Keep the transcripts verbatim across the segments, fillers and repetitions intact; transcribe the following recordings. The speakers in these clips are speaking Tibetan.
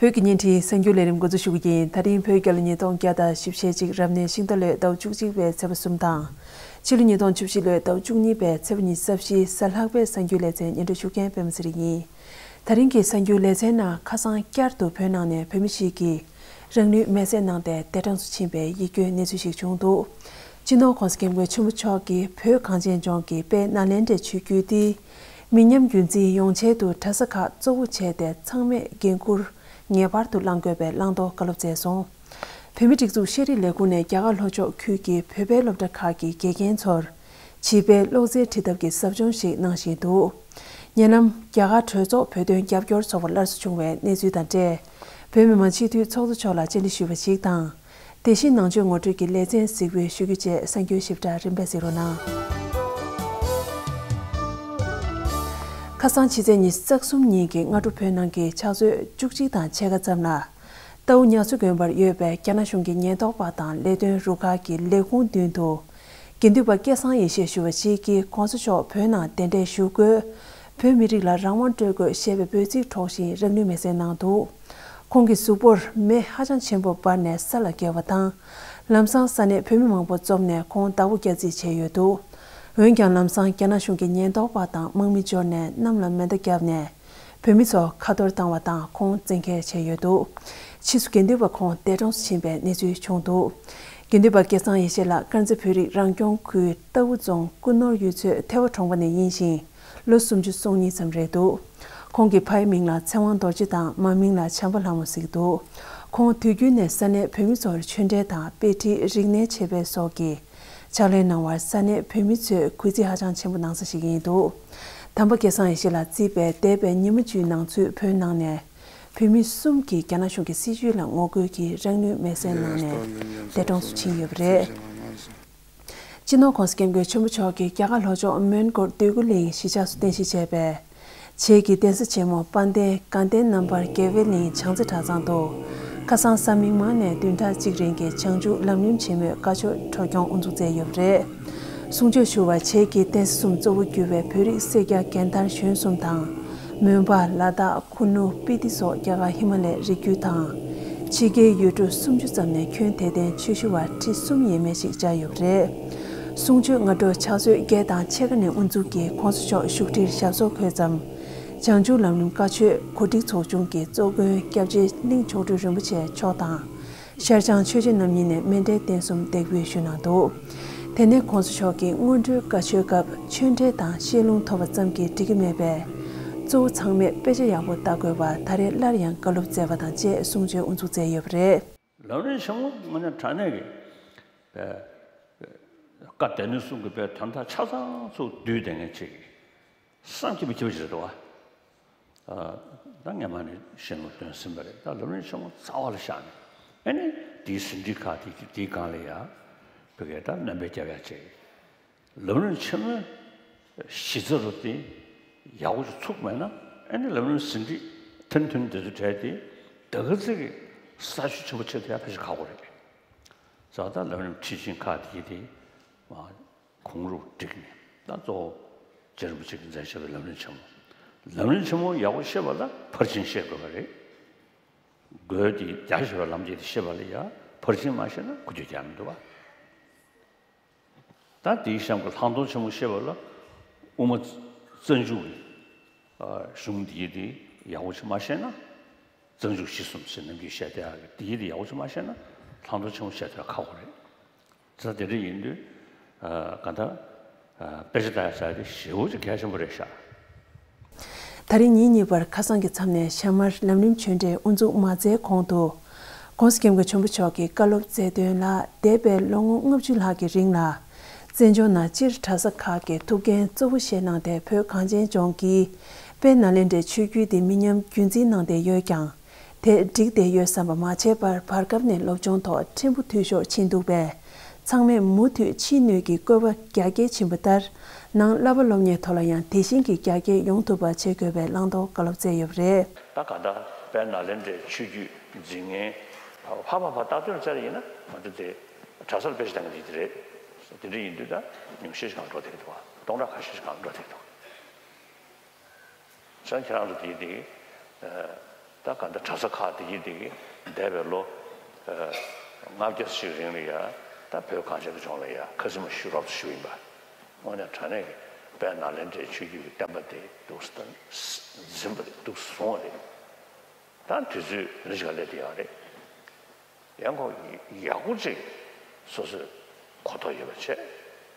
བོད་ཀྱི་བརྙན་འཕྲིན་གསར་འགྱུར་ལས་རིམ་འགོ་འཛུགས་ཞུ་གི་ཡིན། ད་རིང་བོད་རྒྱལ་ལོ་ཉིས་སྟོང་བརྒྱ་དང་བཞི་བཅུ་ཞེ་གཅིག་རབ་གནས་ཤིང་རྟ་ལོའི་ཟླ་བ་བཅུ་གཅིག་པའི་ཚེས་པ་གསུམ་དང་། ཕྱི་ལོ་ཉིས་སྟོང་བཅུ་བཞི་ལོའི་ཟླ་བ་བཅུ་གཉིས་པའི་ཚེས་པ་ཉི་ཤུ་རྩ་བཞིའི་གཟའ་ལྷག་པའི་གསར་འགྱུར་ལེ་ཚན་སྙན་སྒྲོན་ཞུ་མཁན་པད་མ་ཚེ་རིང་ཡིན། ད་རིང་གི་གསར་འགྱུར་ལེ་ཚན་ནང་ཁ་སང་བསྐྱར་དུ་བོད་ནང་ནས་བོད་མི་ཞིག་གིས་རང་ལུས་མེར་སྲེག་གནང་སྟེ་འདས་གྲོངས་སུ་ཕྱིན་པའི་ཡིད་སྐྱོའི་གནས་ཚུལ་ཞིག་བྱུང་འདུག་སྤྱི་ནོར་༸གོང་ས་༸སྐྱབས་མགོན་ཆེན་པོ་མཆོག་གིས་བོད་གངས་ཅན་ལྗོངས་ཀྱི་དཔལ་ནཱ་ལེནྡྲའི་ཆོས་བརྒྱུད་འདི་མི་ཉམས་རྒྱུན་འཛིན་ཡོང་ཆེད་དུ་གྲྭ་ས་ཁག་གཙོ་བོ་བྱས་ཏེ་ཚང་མས་འགན་འཁུར་ངེས་པར་དུ་བླང་དགོས་པའི་བླང་དོར་བཀའ་སློབ་སྩལ་སོང་། བོད་མིའི་སྒྲིག་འཛུགས་ཤེས་རིག་ལས་ཁུངས་ནས་རྒྱ་གར་ལྷོ་ཕྱོགས་ཁུལ་གྱི་བོད་པའི་སློབ་གྲྭ་ཁག་གི་དགེ་རྒན་ཚོར་བྱིས་པའི་ཀློག་རྩལ་ཁྲིད་ཐབས་ཀྱི་ཟབ་སྦྱོང་ཞིག་གནང་བཞིན་འདུག་ཉེ་ལམ་རྒྱ་གར་གྲོས་ཚོགས་བོད་དོན་རྒྱབ་སྐྱོར་ཚོགས་པ་སླར་གསོ་བྱུང་བའི་གནས་ཚུལ་དང་འབྲེལ། བོད་མི་མང་སྤྱི་འཐུས་ཚོགས་གཙོ་མཆོག་ལ་བཅར་འདྲི་ཞུས་པ་ཞིག་དང་། དེ་བཞིན་ནང་ཆོས་ངོ་སྤྲོད་ཀྱི་ལེ་ཚན་གཟིགས་འབུལ་ཞུ་རྒྱུ་བཅས་གསར་འགྱུར་ཞིབ་ཕྲ་རིམ་པས་གཟིགས་རོགས་གནང་། ཁ་སང་ཕྱི་ཚེས་ཉི་ཤུ་རྩ་གསུམ་ཉིན་གྱི་སྔ་དྲོ་བོད་ནང་གི་ཕྱག་ཚོད་བཅུ་གཅིག་དང་ཕྱེད་ཀ་ཙམ་ལ། རྟའུ་ཉ་མཚོ་དགོན་པར་ཡོད་པའི་རྒྱ་ནག་གཞུང་གི་ཉེན་རྟོག་པ་དང་ལས་དོན་རུ་ཁག་གི་ལས་ཁུངས་མདུན་དུ། དགེ་འདུན་པ་སྐལ་བཟང་ཡེ་ཤེས་ཞུ་བ་ཞིག་གིས་༸གོང་ས་མཆོག་བོད་ནང་གདན་འདྲེན་ཞུ་དགོས། བོད་མི་རིགས་ལ་རང་དབང་སྤྲོད་དགོས་ཞེས་པའི་འབོད་ཚིག་སྒྲོག་བཞིན་རང་ལུས་མེར་སྲེག་གནང་འདུག་ཁོང་གི་གཟུགས་པོར་མེ་ཧ་ཅང་ཆེན་པོ་འབར་ནས་ས་ལ་འགྱེལ་བ་དང་། ལམ་སང་ས་གནས་བོད་མི་མང་པོ་འཛོམས་ནས་ཁོང་བདག་པོ་རྒྱག་རྩིས་བྱས་ཡོད་འདུག་འོན་ཀྱང་ལམ་སང་རྒྱ་ནག་གཞུང་གི་ཉེན་རྟོག་པ་དང་དམག་མི་འབྱོར་ནས་གནམ་ལ་མེ་མདའ་བརྒྱབ་ནས། བོད་མི་ཚོ་ཁ་གཏོར་བཏང་བ་དང་ཁོང་བཙན་འཁྱེར་བྱས་ཡོད་འདུག་ཕྱིས་སུ་དགེ་འདུན་པ་ཁོང་འདས་གྲོངས་སུ་ཕྱིན་པའི་གནས་ཚུལ་བྱུང་འདུག་དགེ་འདུན་པ་སྐལ་བཟང་ཡེ་ཤེས་ལགས་དཀར་མཛེས་བོད་རིགས་རང་སྐྱོང་ཁུལ་རྟའུ་རྫོང་སྐུ་ནོར་ཡུལ་ཚོའི་ཐེ་བོ་གྲོང་པ་ནས་ཡིན་ཞིང་། ལོ་སུམ་ཅུ་སོ་གཉིས་ཙམ་རེད་འདུག་ཁོང་གི་ཕའི་མིང་ལ་ཚེ་དབང་རྡོ་རྗེ་དང་མའི་མིང་ལ་བྱམས་པ་ལྷ་མོ་ཟེར་གྱི་འདུག་ཁོང་དུས་རྒྱུན་ནས་ས་གནས་བོད་མི་ཚོར་ཆོས་འབྲེལ་དང་དཔེ་ཁྲིད་རིག་གནས་འཆད་སྤེལ་སོགས་ཀྱི་ཕྱག་ལས་གནང་བར་ས་གནས་བོད་མི་ཚོས་གུས་བརྩི་ཧ་ཅང་ཆེན་པོ་གནང་ས་ཞིག་ཡིན་འདུག་དམ་པ་སྐལ་བཟང་ཡེ་ཤེས་ལགས་གཙོས་པའི་འདས་པའི་ཉི་མ་བཅུའི་ནང་ཚུད་བོད་ནང་ནས་བོད་མི་གསུམ་གྱིས་རྒྱ་ནག་གཞུང་གི་སྲིད་བྱུས་ལ་ངོ་རྒོལ་གྱིས་རང་ལུས་མེར་སྲེག་གནང་ནས་འདས་གྲོངས་སུ་ཕྱིན་ཡོད་པ་རེད། སྤྱི་ནོར་༸གོང་ས་༸སྐྱབས་མགོན་ཆེན་པོ་མཆོག་གིས་རྒྱ་གར་ལྷོ་ཕྱོགས་མོན་གྷོར་འདོད་རྒུ་གླིང་གཞིས་ཆགས་སུ་རྟེན་གཞི་བྱས་པའི་བྱེས་ཀྱི་གདན་ས་ཆེན་མོ་དཔལ་ལྡན་དགའ་ལྡན་རྣམ་པར་རྒྱལ་བའི་གླིང་བྱང་རྩེ་གྲྭ་ཚང་དུ་ཁ་སང་གཟའ་མིག་དམར་ནས་བདུན་ཕྲག་གཅིག་རིང་གི་བྱང་ཆུབ་ལམ་རིམ་ཆེན་མོའི་བཀའ་ཆོས་འཕྲོ་སྐྱོང་དབུ་འཛུགས་མཛད་ཡོད་པ་རེད། གསུང་ཆོས་ཞུ་བར་བྱེས་ཀྱི་གདན་ས་གསུམ་གཙོ་བོ་གྱུར་བའི་བོད་རིགས་སེར་སྐྱ་རྒན་དར་གཞོན་གསུམ་དང་། མོན་པ། ལ་དྭགས། ཁུ་ནུ། སྤི་ཏི་སོགས་རྒྱ་གར་ཧི་མ་ལའི་རི་རྒྱུད་དང་། ཕྱི་རྒྱལ་ཡུལ་གྲུ་སུམ་ཅུ་ཙམ་ནས་ཁྱོན་དེ་ལྡན་ཆོས་ཞུ་བ་ཁྲི་གསུམ་ཡས་མས་ཤིག་བཅར་ཡོད་པ་རེད། གསུང་ཆོས་སྔ་དྲོ་ཕྱག་ཚོད་བརྒྱད་དང་ཕྱེད་ཀ་ནས་དབུ་འཛུགས་ཀྱིས་༸གོང་ས་མཆོག་བཞུགས་ཁྲིར་ཞབས་སོར་འཁོད་ཙམ། བྱང་ཆུབ་ལམ་རིམ་བཀའ་ཆོས་གོ་སྒྲིག་ཚོགས་ཆུང་གི་གཙོ་མགོན་སྐྱབས་རྗེ་གླིང་མཆོག་སྤྲུལ་རིན་པོ་ཆེ་མཆོག་དང་། ཤར་བྱང་ཆོས་རྗེ་རྣམ་གཉིས་ནས་མཎྜལ་རྟེན་གསུམ་འདེགས་འབུལ་ཞུས་གནང་འདུག་དེ་ནས་༸གོང་ས་མཆོག་གིས་སྔོན་འགྲོའི་བཀའ་ཆོས་སྐབས་ཆོས་འབྲེལ་དང་བཤད་ལུང་ཐོབ་པ་ཙམ་གྱིས་འགྲིག་གི་མེད་པས། གཙོ་བོ་ཚང་མས་དཔེ་ཆ་ཡག་པོ་ལྟ་དགོས་པ་ད་རེས་སླར་ཡང་བཀའ་སློབ་སྩལ་བ་དང་བཅས་གསུང་ཆོས་དབུ་འཛུགས་མཛད་ཡོད་པ་རེད། ལམ་རིམ་ཆེན་མོ་དངོས་གནས་དྲང་གནས་ཀྱི་བཀའ་སྡེ་སྣོད་གསུམ་གྱི་དཔེ་དོན་དག་ཆ་ཚང་ཚུར་བསྡུས་བསྡད་མཁན་ཅིག་བསམ་གྱིས་མི་ཁྱབ་པ་ཞིག་རེད་འདུག་བ། ད་སྔ་མ་ནས་བཤད་ལུང་སྟོན་ཟིན་པ་རེད། ད་ལམ་རིམ་ཆེན་མོ་རྩ་བ་ལ་བཞག་ནས་ཨ་ནི་དེའི་ཟིན་བྲིས་ཁག་དེ་དེའི་སྒང་ལ་ཡ་བོད་སྐད་ད་སྣོན་པ་རྒྱབ་ཡ་བྱས། ལམ་རིམ་ཆེན་མོའི་གཞི་རྩ་རུ་དེ་ཡག་པོ་ཞིག་ཚུགས་མེད་ན་ཨ་ནི་ལམ་རིམ་ཟིན་བྲིས་ཐུང་ཐུང་དེ་ཚོ་བྲལ་ཏེ་ད་ག་ཚོད་ཀྱི་གསར་ཤོས་ཆེན་པོ་ཆེད་དུ་ཡ་ཕལ་ཆེར་ཁག་པོ་རེད། ཙང་ད་ལམ་རིམ་ཁྲིད་ཆེན་ཁག་དེ་དེ་མ་གོང་རུ་བསྒྲིགས་ནས་ད་གཙོ་བོ་རྗེ་རིན་པོ་ཆེ་གིས་མཛད་བཞག་པའི་ལམ་རིམ་ཆེན་མོ། ལམ་རིམ་ཆེན་མོ་ཡག་པོ་ཤེས་པ་ལ་ཕར་ཕྱིན་ཤེས་དགོས་པ་རེད། སྒོས་དེ་རྒྱ་ཆེ་བའི་ལམ་གྱི་དེ་ཤེས་པ་ལ་ཡ་ཕར་ཕྱིན་མ་ཤེས་ན་ཁུ་རྒྱུ་རྒྱག་མི་འདུག་བ། ད་དེའི་གཤམ་གྱི་ལྷག་མཐོང་ཆེན་མོ་ཤེས་པ་ལ་དབུ་མ་རྩ་འཇུག་གི་གཞུང་འདིའི་དེ་ཡག་པོ་ཅིག་མ་ཤེས་ན་རྩ་འཇུག་གཞི་གསུམ་ཟེར་ནམ་རྒྱུན་བཤད་བསྡད་ཡག་གི་དེའི་དེ་ཡག་པོ་ཅིག་མ་ཤེས་ན་ལྷག་མཐོང་ཆེན་མོ་བཤད་ཐུབ་ཡག་ཁག་པོ་རེད། ད་དེ་འདྲ་ཡིན་དུས་གང་ལྟར་དཔེ་ཆ་ལྟ་ཡག་ཟེར་དེ་ཞེ་པོ་ཅིག་གལ་ཆེན་པོ་རེད་ཤག་ད་རིང་ཉིན་གཉིས་པར་ཁ་སང་གི་མཚམས་ནས་ཞྭ་དམར་ལམ་རིམ་ཆོས་འབྲེལ་དབུ་འཛུགས་མ་མཛད་གོང་དུ། ༸གོང་ས་༸སྐྱབས་མགོན་ཆེན་པོ་མཆོག་གིས་བཀའ་སློབ་སྩལ་དོན་ལ་འདས་པའི་ལོ་ངོ་ལྔ་བཅུ་ལྷག་གི་རིང་ལ། བཙན་བྱོལ་ནང་སྤྱིར་གྲྭ་ས་ཁག་གིས་ཐུགས་འགན་གཙོ་བོ་བཞེས་གནང་སྟེ་བོད་གངས་ཅན་ལྗོངས་ཀྱི་དཔལ་ནཱ་ལེནྡྲའི་ཆོས་བརྒྱུད་འདི་མི་ཉམས་རྒྱུན་འཛིན་གནང་བསྡད་ཡོད་ཀྱང་། དེ་འགྲིག་བསྡད་ཡོད་བསམ་པ་མ་བྱས་པར་བར་སྐབས་ནས་སློབ་སྦྱོང་ཐོག་ཕྲན་བུ་འཐུས་ཤོར་ཕྱིན་འདུག་པས། ཚང་མས་མུ་མཐུད་ཕྱིའི་སྣོད་ཀྱི་བཀོད་པ་རྒྱ་སྐྱེད་ཕྱིན་པ་ལྟར། ནང་བསླབ་པ་སློབ་གཉེར་ཐོག་ལ་ཡང་དེ་བཞིན་གྱི་རྒྱ་སྐྱེད་ཡོང་ཐུབ་པ་བྱེད་དགོས་པའི་བླང་དོར་བཀའ་སློབ་སྩལ་ཡོད་པ་རེད། ད་ག་ད་དཔལ་ནཱ་ལེནྡྲའི་ཆོས་བརྒྱུད་འཛིན་མཁན་ཕར་ཕར་ཕར་ལྟ་སྟོན་བཙལ་ཡིན་ན་ང་ཚོ་དེ་གྲྭ་སར་དཔེ་ཆ་བཏང་གི་འདི་དེ་རེད། དེ་འདྲ་ཡིན་དུས་ད་ཉུང་ཤས་ཤིག་གང་འགྲོ་ཐུབ་ཀྱི་འདུག་བ། སྟོང་ཕྲག་ཁ་ཤས་ཤིག་གང་འགྲོ་ཐུབ་ཀྱི་འདུག་བ། བྱས་ཙང་ཁྱེད་རང་ཚོ་དེ་དེ། ད་ག་འདི་གྲྭ་ས་ཁག་དེ་གི་དེ་གི་འདས་པའི་ལོ་ལྔ་བརྒྱ་ཞིག་རིང་ལ་ཡ། ད་བོད་གངས་ཅན་གྱི་ལྗོངས་ལ་ཡ་ཁ་སིམ་ཞུ་རོགས་ཞུ་ཡིན་པ། དངོས་གནས་དྲང་གནས་ཀྱི་དཔལ་ནཱ་ལེནྡྲའི་ཆོས་བརྒྱུད་ཀྱི་བསྟན་པ་དེ་འདུག་སེ་འཛིན་པ་རེད། འདུག་སེ་བཟུང་བ་རེད། ད་དུས་ཚོད་ལ་ཞིག་སླེབས་བསྡད་ཡོད་རེད། ཡང་ཁོ་ཡག་པོ་ཅིག་སོ་སོས་གོ་རྟོགས་ཡོད་པ་བྱས།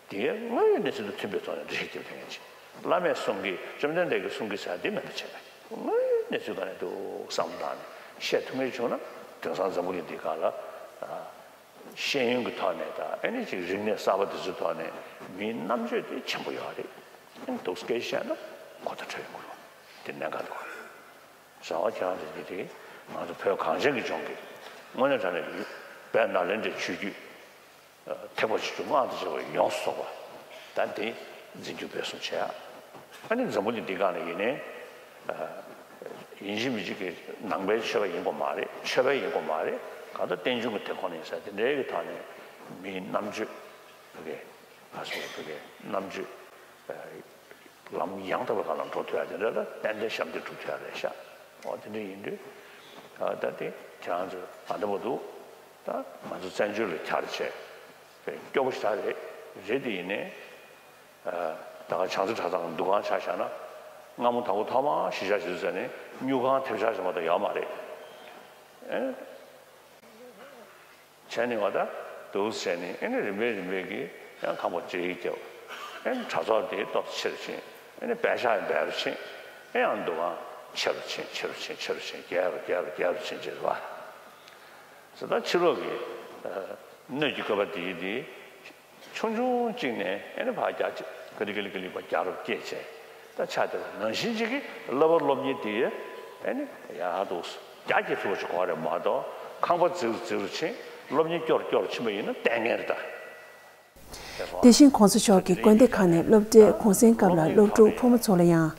དེའི་དངོས་ཡོད་གནས་ཚུལ་དང་མཐུན་པའི་ཐོག་ནས་འགྲེལ་བཤད་རྒྱབ་ཐུབ་མཁན་ཅིག། བླ་མས་གསུང་གི། བཅོམ་ལྡན་འདས་ཀྱིས་གསུང་གི་ཟེར་དེ་མེད་པ་བྱས་པ། དངོས་ཡོད་གནས་ཚུལ་ག་ནས་འདུག་བསམ་བློ་བཏང་ནས་བཤད་ཐུབ་མཁན་བྱུང་ན། དེང་སང་འཛམ་བུ་གླིང་འདི་སྒང་ལ་ཤེས་ཡོན་གྱི་ཐོག་ནས་དང་། ཨ་ནི་ཅིག་རིག་གནས་གསར་པ་དེ་ཚོའི་ཐོག་ནས་མིའི་རྣམ་དཔྱོད་དེ་ཆེན་པོ་ཡོད་རེད། ཨ་ནི་འདུག་སེ་སྐད་ཆ་བཤད་ན་གོ་བརྡ་འཕྲོད་ཡོང་གི་རེད། དེ་གནད་འགག་འདུག། རེད་བ། ཁྱེད་རང་ཚོ་འདི་དེ་ང་ཚོ་བོད་གངས་ཅན་གྱི་ལྗོངས་ཀྱི་དངོས་གནས་དྲང་གནས་ཀྱི་དཔལ་ནཱ་ལེནྡྲའི་ཆོས་བརྒྱུད་ཐེག་པ་ཆེ་ཆུང་སྔགས་དང་བཅས་པ་ཡོངས་སུ་རྫོགས་པ། ད་དེ་འཛིན་སྐྱོང་སྤེལ་གསུམ་བྱེད་ཡ། ཨ་ནི་འཛམ་བུ་གླིང་འདི་སྒང་ལ་ཡིན་ནའི་ཡིན་གཅིག་མིན་གཅིག་གི་ནང་པའི་ཆོས་པ་ཡིན་དགོས་མ་རེད། ཆོས་པ་ཡིན་དགོས་མ་རེད། གང་ལྟར་རྟེན་འབྱུང་གི་དེ་ཁོ་ན་ཡིན་ས་དེ་འདྲའི་གི་ཐོག་ནས་མིའི་རྣམ་དཔྱོད། བོད་སྐད་ང་ཚོ་བོད་སྐད་རྣམ་དཔྱོད། ལམ་ཡང་དག་པའི་སྒང་ལ་འགྲོ་ཐུབ་ཡ་དེ་འདྲ་ལ་ཏན་ཏན་ཞབས་འདེགས་སྒྲུབ་ཐུབ་ཡ་རེད་ཤག། འོ་དེ་འདྲ་ཡིན་དུས། ད་དེ་ཁྱེད་རང་ཚོས་ད་ལྟ་བར་དུ་ད་ང་ཚོ་བཙན་བྱོལ་ལ་གྱར་བྱས་སྐྱོ་པོ་ཞེ་དྲག་རེད། རེད་དེ་ཡིན་ནའི། ད་ག་བྱང་རྩེ་གྲྭ་ཚང་གི་འདུ་ཁང་ཆ་བཞག་ན། སྔ་མོ་དང་པོ་ཐོག་མར་གཞིས་ཆགས་གཞིས་ཚོགས་ནས་སྨྱུག་ཁང་ཐེབས་ཆག་ཞིག་མ་གཏོགས་ཡོད་མ་རེད། ཨེ། བྱས་ནས་བ་ད་འདུག་བྱས་ནས། ཨེ་ནི་རིམ་པས་རིམ་པས་ཀྱིས་ཡང་ཁང་པ་ཇེ་ཡག་བརྒྱབ། ཨེ་ནི་གྲྭ་ཚོགས་དེ་ཏོག་ཙམ་ཆེ་རུ་ཕྱིན། ཨེ་ནི་བལ་ཤག་ཡང་བལ་རུ་ཕྱིན། ཨེ་ཡང་འདུ་ཁང་ཆེ་རུ་ཕྱིན། ཆེ་རུ་ཕྱིན། ཆེ་རུ་ཕྱིན། རྒྱས་རུ་རྒྱས་རུ་རྒྱས་རུ་ཕྱིན་བྱས་པ། ཟེར་ད་ཕྱི་ལོགས་ཀྱི་སྣོད་ཀྱི་བཀོད་པ་དེ་དེ་ཆུང་ཆུང་གཅིག་ནས་ཨེ་ནི་ཕར་རྒྱ་ཆེ་ག་ལེ་ག་ལེ་ག་ལེ་ཕར་རྒྱ་རུ་སྐྱེད་བྱས། ད་ཆ་དེ་ལ་ནང་བཞིན་གཅིག་གི་བསླབ་པ་སློབ་གཉེར་དེ་ཨེ་ནི་ཡག་ཏུ་རྒྱ་སྐྱེད་ཐུབ་པ་ཞིག་དགོས་རེད་མ་གཏོགས། ཁང་པ་རྫིག་རུ་རྫིག་རུ་ཕྱིན། སློབ་གཉེར་སྐྱོ་རུ་སྐྱོ་རུ་ཕྱིན་པ་ཡིན་ན་ལྟས་ངན་རེད་ད། དེ་བཞིན་གོང་ས་མཆོག་གིས་དགོན་སྡེ་ཁག་ནས་སློབ་གྲྭའི་གུང་སེང་སྐབས་ལ་སློབ་ཕྲུག་ཕོ་མོ་ཚོ་ལ་ཡང་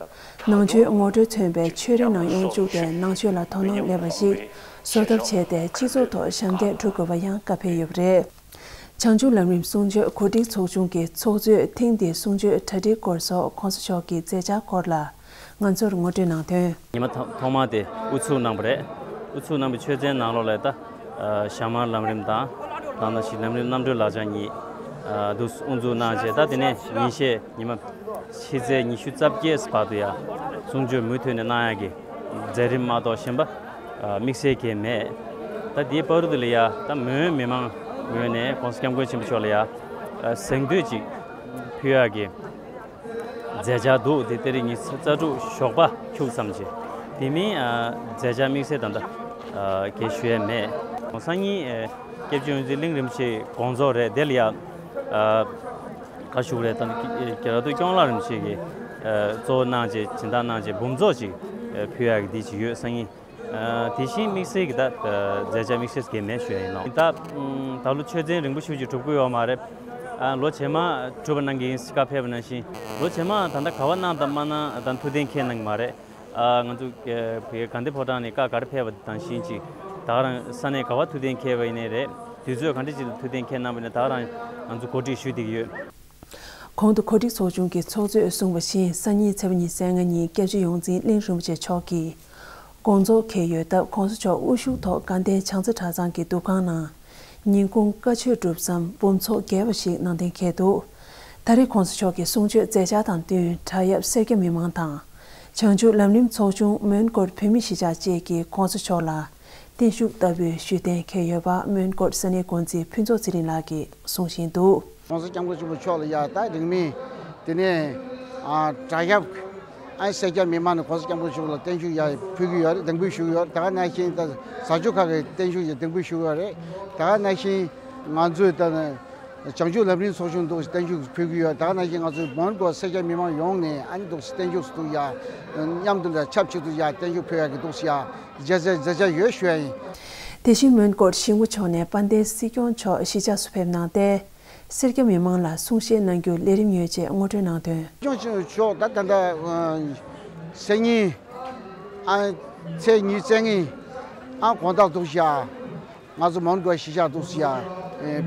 ནང་ཆོས་ངོ་སྤྲོད་མཚོན་པའི་ཆོས་རའི་ནང་ཡོང་བཅུག་སྟེ་ནང་ཆོས་ལ་དོ་སྣང་སླེབས་པ་ཞིག་བཟོ་ཐབས་བྱས་ཏེ་སྤྱི་ཚོགས་ཐོག་ཞབས་འདེགས་སྒྲུབ་དགོས་པ་ཡང་བཀའ་ཕེབས་ཡོད་པ་རེད། བྱང་ཆུབ་ལམ་རིམ་གསུང་ཆོས་གོ་སྒྲིག་ཚོགས་ཆུང་གི་ཚོགས་གཙོས་ཐེངས་འདིའི་གསུང་ཆོས་གྲ་སྒྲིག་སྐོར་སོགས་གོང་ས་མཆོག་གི་མཛད་འཆར་སྐོར་ལ། ང་ཚོར་ངོ་སྤྲོད་གནང་དོན། ཉི་མ་ཐོག་ཐོག་མ་དེ་དབུ་ཚུགས་གནང་བ་རེད། དབུ་ཚུགས་གནང་བའི་ཆོས་ཚན་ནང་ལོགས་ལ་ད་ཨ་ཞྭ་དམར་ལམ་རིམ་དང་། ད་ནང་བཞིན་ལམ་རིམ་རྣམ་གྲོལ་ལག་བཅངས་གཉིས་ཨ་འདུག་དབུ་འཛུགས་གནང་བྱས། ད་དེ་ནས་ཉིན་ཤས་ཉི་མ་ཕྱི་ཚེས་ཉི་ཤུ་རྩ་བརྒྱད་བར་དུ་ཡ་གསུང་ཆོས་མུ་མཐུད་ནས་གནང་ཡག་གི་མཛད་རིམ་མ་གཏོགས་གཞན་པ་ཨ་དམིགས་བསལ་གང་ཡང་མེད། ད་དེའི་བར་དུ་ལ་ཡ་ད་མོན་མི་མང་ངོས་ནས་༸གོང་ས་༸སྐྱབས་མགོན་ཆེན་པོ་མཆོག་ལ་ཡ་ཨ་གཟེངས་བསྟོད་ཅིག་ཕུལ་ཡག་གི་མཛད་འཆར་འདུག། དེ་ཏ་རིག་ཉི་ཤུ་རྩ་དྲུག་ཞོགས་པ་ཁྱུག་ཙམ་བྱས། དེ་མིན་ཨ་མཛད་འཆར་དམིགས་བསལ་ད་ལྟ་ཨ་གང་ཞུ་ཡས་མེད། སང་ཉིན་ཨ་སྐྱབས་རྗེ་ཡོངས་འཛིན་གླིང་རིན་པོ་ཆེའི་དགོངས་རྫོགས་རེད། དེ་ལ་ཡ་ཨ་ག་ཞུ་དགོས་རེད། ད་རྒྱ་ར་ཏུ་སྐྱོང་ལགས་རིན་པོ་ཆེ་གིས་ཨ་གཙོ་བོ་གནང་བྱས། སྦྱིན་བདག་གནང་བྱས། འབུམ་ཚོགས་ཅིག་ཨ་ཕུལ་ཡག་གི་འདི་ཅིག་ཡོད། སང་ཉིན། ཨ་དེ་བཞིན་དམིགས་བསལ་གྱི་ད་ཨ་མཛད་འཆར་དམིགས་བསལ་གང་ཡང་མེད་ཞུ་ཡ་ཡིན་ནོ། ད་ཨམ་ད་ལོ་ཆོས་ཚན་རིང་པོ་ཞེ་ཅིག་གྲུབ་ཀྱི་ཡོད་མ་རེད། ཨ་ལོ་རྗེས་མ་གྲུབ་པ་གནང་གི་ཡིན་ཟེར་བཀའ་ཕེབས་པ་ནང་བཞིན། ལོ་རྗེས་མ་ད་ལྟ་ག་པར་གནང་དང་མ་གནང་ད་ཐུགས་གཏན་འཁེལ་གནང་གི་མ་རེད། ཨ་ང་ཚོ་ཨ་བོད་དགའ་ལྡན་ཕོ་བྲང་ནས་བཀའ་ག་རེ་ཕེབས་པ་དེ་དང་བཞིན་ཅིག་ད་ག་རང་ས་གནས་ག་པར་ཐུགས་གཏན་འཁེལ་བ་ཡིན་ནའི་རེད། དུས་ཚོད་ག་འདྲ་ཅིག་ལ་ཐུགས་གཏན་འཁེལ་གནང་བ་ཡིན་ནའི་ད་ག་རང་ང་ཚོ་གོ་སྒྲིག་ཞུ་བསྡད་ཀྱི་ཡོད། གོང་དུ་གོ་སྒྲིག་ཚོགས་ཆུང་གི་ཚོགས་གཙོས་གསུངས་པ་བཞིན། སང་ཉིན་ཚེས་པ་ཉི་ཤུ་རྩ་ལྔ་ཉིན་སྐྱབས་རྗེ་ཡོངས་འཛིན་གླིང་རིན་པོ་ཆེ་མཆོག་གིས་དགོངས་རྫོགས་འཁེལ་ཡོད་སྟབས། གོང་ས་མཆོག་དབུ་བཞུགས་ཐོག་དགའ་ལྡན་བྱང་རྩེ་གྲྭ་ཚང་གི་འདུ་ཁང་ནང་ཉིན་གུང་བཀའ་ཆོས་སྒྲུབ་མཚམས་འབུམ་ཚོགས་རྒྱས་པ་ཞིག་གནང་གཏན་འཁེལ་འདུག། ད་རེས་གོང་ས་མཆོག་གི་གསུང་ཆོས་མཛད་འཆར་དང་བསྟུན། བྲག་གཡབ་སེར་སྐྱ་མི་མང་དང་། བྱང་ཆུབ་ལམ་རིམ་ཚོགས་ཆུང་མོན་གྷོར་བོད་མི་གཞིས་ཆགས་བཅས་ཀྱིས་གོང་ས་མཆོག་ལ་བརྟན་བཞུགས་ལྟ་བུའི་ཞུས་གཏན་འཁེལ་ཡོད་པ་མོན་གྷོར་ས་གནས་འགོ་འཛིན་ཕུན་ཚོགས་ཚེ་རིང་ལགས་ཀྱིས་གསུང་བཞིན་འདུག། གོང་ས་སྐྱབས་མགོན་ཆེན་པོ་མཆོག་ལ་ཡ་ད་རིང་མིན་དེ་ནས་ཨ་བྲག་གཡབ་ཨ་སེར་སྐྱ་མི་མང་ནས་གོང་ས་སྐྱབས་མགོན་ཆེན་པོ་ལ་བརྟན་བཞུགས་ཡ་ཕུལ་གྱི་ཡོད་རེད། གདན་འབུལ་ཞུ་གི་ཡོད་རེད། ད་ག་ནང་བཞིན་ད་བཟའ་ཆོས་ཁག་གི་བརྟན་བཞུགས་ཀྱི་གདན་འབུལ་ཞུ་གི་ཡོད་རེད། ད་ག་ནང་བཞིན་ང་ཚོས་ད་བྱང་ཆུབ་ལམ་རིམ་ཚོགས་ཆུང་འདུག་བརྟན་བཞུགས་ཕུལ་གྱི་ཡོད། ད་ག་ནང་བཞིན་ང་ཚོའི་མོན་གྷོ་སེར་སྐྱ་མི་མང་ཡོངས་ནས་ཨ་ནི་འདུག་བརྟན་བཞུགས་སུ་འདུག་ཡ་མཉམ་དུ་ལ་ཆབས་ཅིག་ཏུ་ཡ་བརྟན་བཞུགས་ཕུལ་ཡ་གི་འདུག་ཡ་མཛད་འཆར་མཛད་འཆར་ཡོད་ཞུ་ཡ་ཡིན། དེ་བཞིན་མོན་གྷོར་གཞིས་འགོ་མཆོག་ནས་དཔལ་ལྡན་སྲིད་སྐྱོང་མཆོག་གཞིས་ཆགས་སུ་ཕེབས་གནང་སྟེ། སེར་སྐྱ་མི་མང་ལ་གསུང་བཤད་གནང་རྒྱུའི་ལས་རིམ་ཡོད་ཅེས་ངོ་སྤྲོད་གནང་དོན། སྐྱོང་ཆེན་མཆོག་ད་ད་ལྟ་སང་ཉིན་ཨ་ཚེས་ཉི་ཤུ་རྩ་ལྔ་ཨ་དགོང་དག་འདུག་ཤག་ང་ཚོ་མོན་གྷོ་གཞིས་ཆགས་འདུག་ཤག་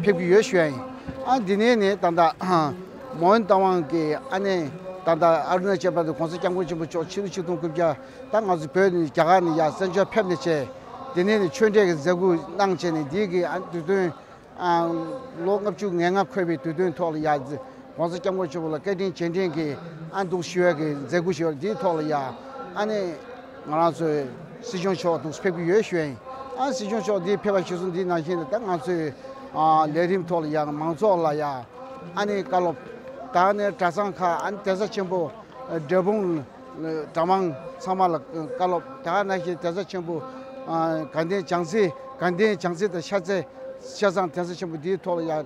ཕེབས་ཀྱི་ཡོད་ཞུ་ཡ་ཡིན། ཨ་འདི་ནས་ནས་ད་ལྟ་མོན་རྟ་དབང་གི་ཨ་ནེ་ ད་ལྟ་ཨ་རུ་ན་ཅལ་བར་དུ་༸གོང་ས་༸སྐྱབས་མགོན་ཆེན་པོ་མཆོག་ཕྱི་ལོ་ཆིག་སྟོང་དགུ་བརྒྱ་ད་ང་ཚོ་བོད་ནས་རྒྱ་གར་ནས་ཡར་བཙན་བྱོལ་ཕེབས་ནས་བྱས། དེ་ནས་ནི་ཆོས་འབྲེལ་གྱི་མཛད་སྒོ་གནང་བྱས་ནས་འདི་གི་ཨ་དུས་སྟོན་ཨ་ལོ་ལྔ་བཅུ་ང་ལྔ་འཁོར་བའི་དུས་སྟོན་ཐོག་ལ་ཡར་༸གོང་ས་༸སྐྱབས་མགོན་ཆེན་པོ་ལ་བཀའ་དྲིན་རྗེས་དྲན་གྱི་ཨ་འདུག་ཞུ་ཡ་གི་མཛད་སྒོ་ཞིག་ཡོད། འདིའི་ཐོག་ལ་ཡར་ཨ་ནི་ང་རང་ཚོའི་སྲིད་སྐྱོང་མཆོག་འདུག་ཕེབས་ཀྱི་ཡོད་ཞུ་ཡ་ཡིན། ཨ་སྲིད་སྐྱོང་མཆོག་འདི་ཕེབས་པ་གཞིར་བཟུང་འདི་ནང་བཞིན་ད་ང་ཚོའི་ཨ་ལས་རིམ་ཐོག་ལ་ཡར་མང་ཚོགས་ལ་ཡར་ཨ་ནི་བཀའ་སློབ་ད་ནས་གྲྭ་ཚང་ཁག་ཨ་ནི་གདན་ས་ཆེན་པོ་འབྲས་སྤུངས་གྲྭ་མང་ཚང་མ་ལ་བཀའ་སློབ། ད་ག་ནང་བཞིན་གདན་ས་ཆེན་པོ་ཨ་དགའ་ལྡན་བྱང་རྩེ་དགའ་ལྡན་བྱང་རྩེ་དང་ཤར་རྩེ་ཤར་ཚང་གདན་ས་ཆེན་པོ་འདིའི་ཐོག་ལ་ཡར་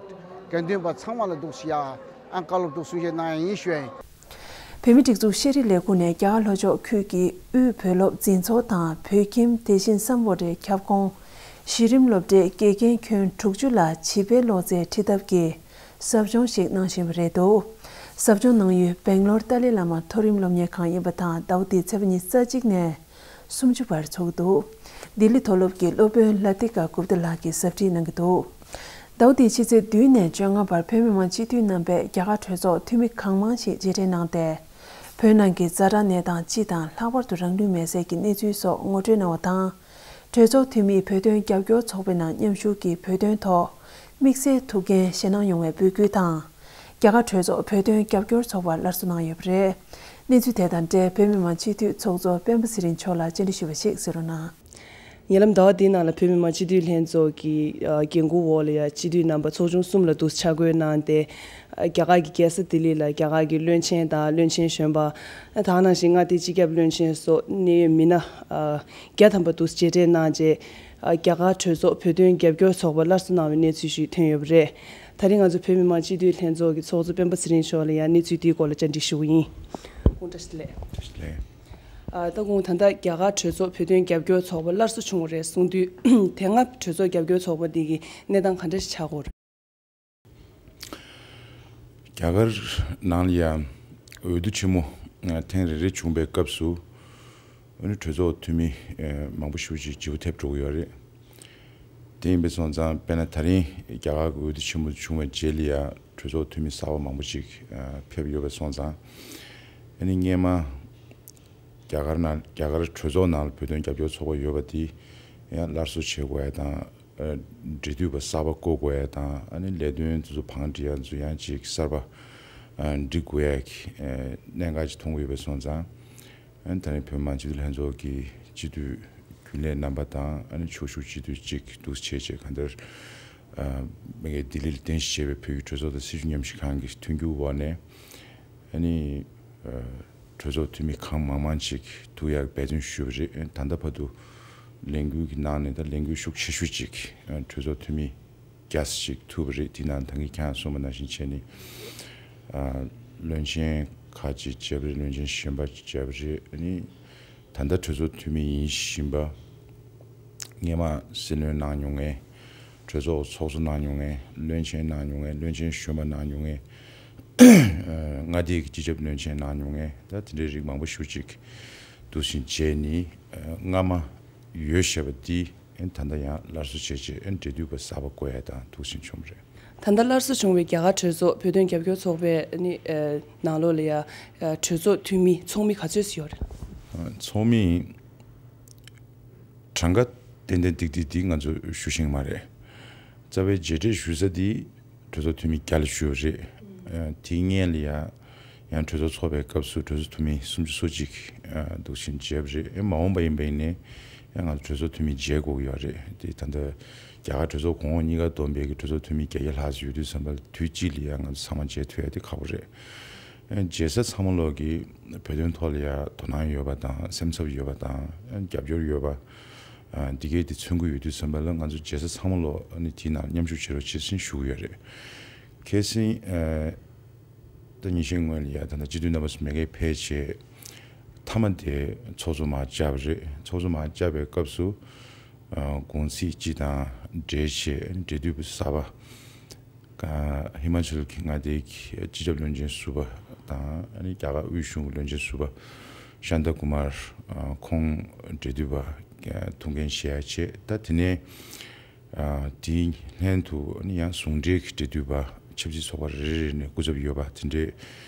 དགེ་འདུན་པ་ཚང་མ་ལ་འདུག་ཞུ་ཡ་ཨ་བཀའ་སློབ་འདུག་གསུང་བཤད་གནང་ཡ་ཡིན་ཞུ་ཡ་ཡིན། བོད་མིའི་སྒྲིག་འཛུགས་ཤེས་རིག་ལས་ཁུངས་ནས་རྒྱ་གར་ལྷོ་ཕྱོགས་ཁུལ་གྱི་དབུས་བོད་སློབ་འཛིན་ཚོགས་དང་བོད་ཁྱིམ་དེ་བཞིན་བསམ་བྷོ་ཊའི་ཁྱབ་ཁོངས་གཞི་རིམ་སློབ་གྲྭའི་དགེ་རྒན་ཁྱོན་དྲུག་ཅུ་ལ་བྱིས་པའི་གློག་རྫས་འཁྲིད་ཐབས་ཀྱི་ཟབ་སྦྱོང་ཞིག་གནང་བཞིན་པ་རེད་འདུག་ཟབ་སྦྱོང་གནང་ཡུལ་སྦེང་ལོར་ཏཱ་ལའི་བླ་མ་མཐོ་རིམ་སློབ་གཉེར་ཁང་ཡིན་པ་དང་ཟླ་བ་འདིའི་ཚེས་པ་ཉི་ཤུ་རྩ་གཅིག་ནས་སུམ་ཅུ་བར་འཚོགས་འདུག་ལྡི་ལི་མཐོ་སློབ་ཀྱི་སློབ་དཔོན་ལ་ཏི་ཀ་གུབ་ཏ་ལགས་ཀྱིས་ཟབ་ཁྲིད་གནང་གི་འདུག་ཟླ་བ་འདིའི་ཕྱི་ཚེས་བདུན་ནས་བཅོ་ལྔ་བར་བོད་མི་མང་སྤྱི་འཐུས་རྣམ་པས་རྒྱ་གར་གྲོས་ཚོགས་འཐུས་མི་གང་མང་ཞིག་མཇལ་འཕྲད་གནང་སྟེ། བོད་ནང་གི་ཛ་དྲག་གནས་སྟངས་སྤྱི་དང་ལྷག་པར་དུ་རང་ལུས་མེར་སྲེག་གི་གནས་ཚུལ་སོགས་ངོ་སྤྲོད་གནང་བ་དང་། གྲོས་ཚོགས་འཐུས་མིས་བོད་དོན་རྒྱབ་སྐྱོར་ཚོགས་པའི་ནང་མཉམ་ཞུགས་ཀྱིས་བོད་དོན་ཐོག་དམིགས་བསལ་ཐུགས་འགན་བཞེས་གནང་ཡོང་བའི་འབོད་སྐུལ་དང་། རྒྱ་གར་གྲོས་ཚོགས་བོད་དོན་རྒྱབ་སྐྱོར་ཚོགས་པར་སླར་གསོ་གནང་ཡོད་པ་རེད། གནས་ཚུལ་དེ་དང་འབྲེལ་བོད་མི་མང་སྤྱི་འཐུས་ཚོགས་གཙོ་སྤེན་པ་ཚེ་རིང་མཆོག་ལ་བཅར་འདྲི་ཞུས་པ་ཞིག་གསན་རོགས་གནང་། ཉེ་ལམ་ཟླ་བ་འདིའི་ནང་ལ་བོད་མི་མང་སྤྱི་འཐུས་ལྷན་ཚོགས་ཀྱི་ཨ་འགན་འཁུར་འོག་ལ་ཡ་སྤྱི་འཐུས་རྣམ་པ་ཚོགས་ཆུང་གསུམ་ལ་འདུག་ཆ་བགོས་གནང་སྟེ། ཨ་རྒྱ་གར་གྱི་རྒྱལ་ས་ལྡི་ལི་ལ་རྒྱ་གར་གྱི་བློན་ཆེན་དང་བློན་ཆེན་གཞོན་པ། ཨ་དེ་ནང་བཞིན་མངའ་སྡེའི་སྤྱི་ཁྱབ་བློན་ཆེན་སོགས་གནད་ཡོད་མི་སྣ་ཨ་བརྒྱ་ཐམ་པ་འདུག་མཇལ་འཕྲད་གནང་རྗེས། ཨ་རྒྱ་གར་གྲོས་ཚོགས་བོད་དོན་རྒྱབ་སྐྱོར་ཚོགས་པ་སླར་གསོ་གནང་བའི་གནས་ཚུལ་ཞིག་ཐོན་ཡོད་པ་རེད། ད་རིང་ང་ཚོ་བོད་མི་མང་སྤྱི་འཐུས་ལྷན་ཚོགས་ཀྱི་ཚོགས་གཙོ་སྤེན་པ་ཚེ་རིང་མཆོག་ལ་ཡང་གནས་ཚུལ་འདིའི་སྐོར་ལ་བཅར་འདྲི་ཞུ་གི་ཡིན། སྐུ་ངོ་བཀྲ་ཤིས་བདེ་ལེགས། བཀྲ་ཤིས་བདེ་ལེགས། ཨ་ད་སྐུ་ངོ་ད་ལྟ་རྒྱ་གར་གྲོས་ཚོགས་བོད་དོན་རྒྱབ་སྐྱོར་ཚོགས་པ་སླར་གསོ་བྱུང་བ་རེད་གསུངས་དུས། དེ་སྔ་གྲོས་ཚོགས་རྒྱབ་སྐྱོར་ཚོགས་པ་འདི་གི་གནས་སྟངས་ག་འདྲ་ཞིག་ཆགས་ཀྱི་ཡོད་རེད། རྒྱ་གར་ནང་ལ་ཡང་འོས་བསྡུ་ཆེན་མོ་ཐེངས་རེ་རེ་བྱུང་པའི་སྐབས་སུ། ཨ་ནི་གྲོས་ཚོགས་འཐུས་མི་མང་པོ་ཞེ་པོ་ཅིག་བརྗེ་པོ་ཐེབས་འགྲོ་གི་ཡོད་རེད། དེ་ཡིན་པ་སོང་ཙང་དཔེར་ན་ད་རིང་རྒྱ་གར་གྱི་འོས་བསྡུ་ཆེན་མོ་བྱུང་བའི་རྗེས་ལ་ཡང་གྲོས་ཚོགས་འཐུས་མི་གསར་པ་མང་པོ་ཅིག་ཕེབས་ཡོད་པ་སོང་ཙང་། ཨ་ནི་སྔོན་མ་རྒྱ་གར་ནང་རྒྱ་གར་གྲོས་ཚོགས་ནང་ལ་བོད་དོན་རྒྱབ་སྐྱོར་ཚོགས་པ་ཡོད་པ་དེ་ཡང་སླར་གསོ་བྱེད་དགོས་ཡ་དང་། འབྲེལ་མཐུད་པ་གསར་པ་བསྐོ་དགོས་ཡ་དང་། ཨ་ནི་ལས་དོན་དེ་ཚོ་བང་སྒྲིག་ཡ་ཚོ་ཡང་ཅིག་གསར་པ་སྒྲིག་དགོས་ཡ་གི་གནད་འགག་ཅིག་མཐོང་གི་ཡོད་པ་སོང་ཙང་། ཨ་ནི་ད་རིང་བོད་མི་མང་སྤྱི་འཐུས་ལྷན་ཚོགས་ཀྱི་སྤྱི་འཐུས་རྒྱུན་ལས་རྣམ་པ་དང་། ཨ་ནི་ཕྱོགས་བཞུགས་སྤྱི་འཐུས་གཅིག་འདུག་སེ་བྱས་བྱས་གང་ལྟར་མ་གི་ལྡི་ལི་ལ་རྟེན་གཞི་བྱས་པའི་བོད་ཀྱི་གྲོས་ཚོགས་དང་སྲིད་བྱུས་མཉམ་ཞུགས་ཁང་གི་མཐུན་འགྱུར་འོག་ནས། ཨ་ནི་གྲོས་ཚོགས་འཐུས་མི་གང་མང་མང་ཅིག་ཐུག་ཡག་འབད་བརྩོན་ཞུས་པ་རེད། ད་ལྟ་བར་དུ་ལས་འགུལ་གྱི་ནང་ནས་ད་ལས་འགུལ་ཤུགས་ཆེ་ཤོས་ཅིག་གྲོས་ཚོགས་འཐུས་མི་བརྒྱ་ཅིག་ཐུག་པ་རེད། དེ་ནང་ད་གིན་ཁྱེད་རང་གསུངས་པ་ནང་བཞིན་བྱས་ནས་བློན་ཆེན་ཁག་ཅིག་བྱས་པ་རེད། བློན་ཆེན་གཞོན་པ་ཅིག་བྱས་པ་རེད། ཨ་ནི་ད་ལྟ་གྲོས་ཚོགས་འཐུས་མི་ཡིན་བཞིན་པ། སྔོན་མ་སྲིད་བློན་གནང་མྱོང་མཁན། གྲོས་ཚོགས་ཚོགས་གཙོ་གནང་མྱོང་མཁན། བློན་ཆེན་གནང་མྱོང་མཁན། བློན་ཆེན་གཞོན་པ་གནང་མྱོང་མཁན། མངའ་སྡེ་གི་སྤྱི་ཁྱབ་བློན་ཆེན་གནང་མྱོང་མཁན། ད་དེ་འདྲའི་རིགས་མང་པོ་ཞེ་པོ་ཅིག་འདུག་སེ་བྱས་ནས་སྔ་མ་ཡོད་བཞག་པ་འདི་ད་ལྟ་ཡང་སླར་གསོ་བྱས་བྱས་འབྲེལ་མཐུད་པ་གསར་པ་བསྐོ་ཡ་དང་འདུག་སེ་བྱུང་བ་རེད། ད་ལྟ་སླར་གསོ་བྱུང་བའི་རྒྱ་གར་གྲོས་ཚོགས་བོད་དོན་རྒྱབ་སྐྱོར་ཚོགས་པའི་ནི་ནང་ལོགས་ལ་ཡ་གྲོས་ཚོགས་འཐུས་མི་ཚོགས་མི་ག་ཚོད་ཙམ་ཡོད་རེད། ཚོགས་མི་གྲངས་ཀ་ཏན་ཏན་ཏིག་ཏིག་འདི་ང་ཚོ་ཞུ་ཤེས་ཀྱི་མ་རེད། རྩ་བའི་མཇལ་འཕྲད་ཞུ་ས་འདི་གྲོས་ཚོགས་འཐུས་མི་བརྒྱ་ལ་ཞུས་པ་རེད། ཨ་དེའི་སྔོན་ལ་ཡང་ཡང་གྲོས་ཚོགས་ཚོགས་པའི་སྐབས་སུ་གྲོས་ཚོགས་འཐུས་མི་སུམ་ཅུ་སོ་གཅིག་ཨ་འདུག་སེ་མཇལ་བ་རེད། ཨེ་མ་འོངས་པ་ཡིན་པ་ཡིན་ནའི་ཡང་ང་ཚོ་གྲོས་ཚོགས་འཐུས་མི་མཇལ་དགོས་ཀྱི་ཡོད་རེད། དེ་ད་ལྟ་རྒྱ་གར་གྲོས་ཚོགས་གོང་འོག་གཉིས་ཀ་བསྡོམས་པའི་གི་གྲོས་ཚོགས་འཐུས་མི་བརྒྱད་བརྒྱ་ལྷག་ཙམ་ཡོད་དུས་ཙམ་པ་ལ་དུས་གཅིག་ལ་ཡང་ང་ཚོ་ཚང་མ་མཇལ་ཐུབ་ཡ་དེ་ཁག་པོ་རེད། མཇལ་ས་ཚང་མ་ལོག་གི་བོད་དོན་ཐོག་ལ་ཡ་དོ་སྣང་ཡོད་པ་དང་། སེམས་འཚབ་ཡོད་པ་དང་། རྒྱབ་སྐྱོར་ཡོད་པ། འདི་གའི་དེ་མཚོན་གྱི་ཡོད་དུས་ཙམ་པ་ལ་ང་ཚོ་མཇལ་ས་ཚང་མ་ལོག་ནི་དེའི་ནང་མཉམ་ཞུགས་བྱེད་རོགས་བྱེད་ཟེར་ཞུ་གི་ཡོད་རེད། གལ་སྲིད་ད་ཉིན་ཤས་སྔོན་ལ་ཡ་ད་ལྟ་སྤྱི་འཐུས་རྣམ་པ་ཚོ་མ་གིར་ཕེབས་བྱས་མཐའ་མ་དེ་ཚོགས་གཙོ་མར་བཅར་བ་རེད། ཚོགས་གཙོ་མར་བཅར་བའི་སྐབས་སུ་གུང་ཚིགས་སྤྱི་དང་འབྲེལ་བྱས་འབྲེལ་མཐུད་པ་གསར་པ། ཧི་མ་ཅལ་གྱི་མངའ་སྡེའི་སྤྱི་ཁྱབ་བློན་ཆེན་ཟུར་པ་དང་། ཨ་ནི་རྒྱ་གར་དབུས་གཞུང་གི་བློན་ཆེན་ཟུར་པ་ཤཱན་ཏ་ཀུ་མར་ཁོང་འབྲེལ་མཐུད་པ་ཐུགས་འགན་བཞེས་ཡ་བྱས། ད་དེ་ནས་དེའི་ལྷན་དུ་ཨ་ནི་ཡང་ཟུང་འབྲེལ་གྱི་འབྲེལ་མཐུད་པ་ཆབ་སྲིད་ཚོགས་པ་རེ་རེ་ནས་སྐུ་ཚབ་ཡོད་པ་དེ་འདྲའི་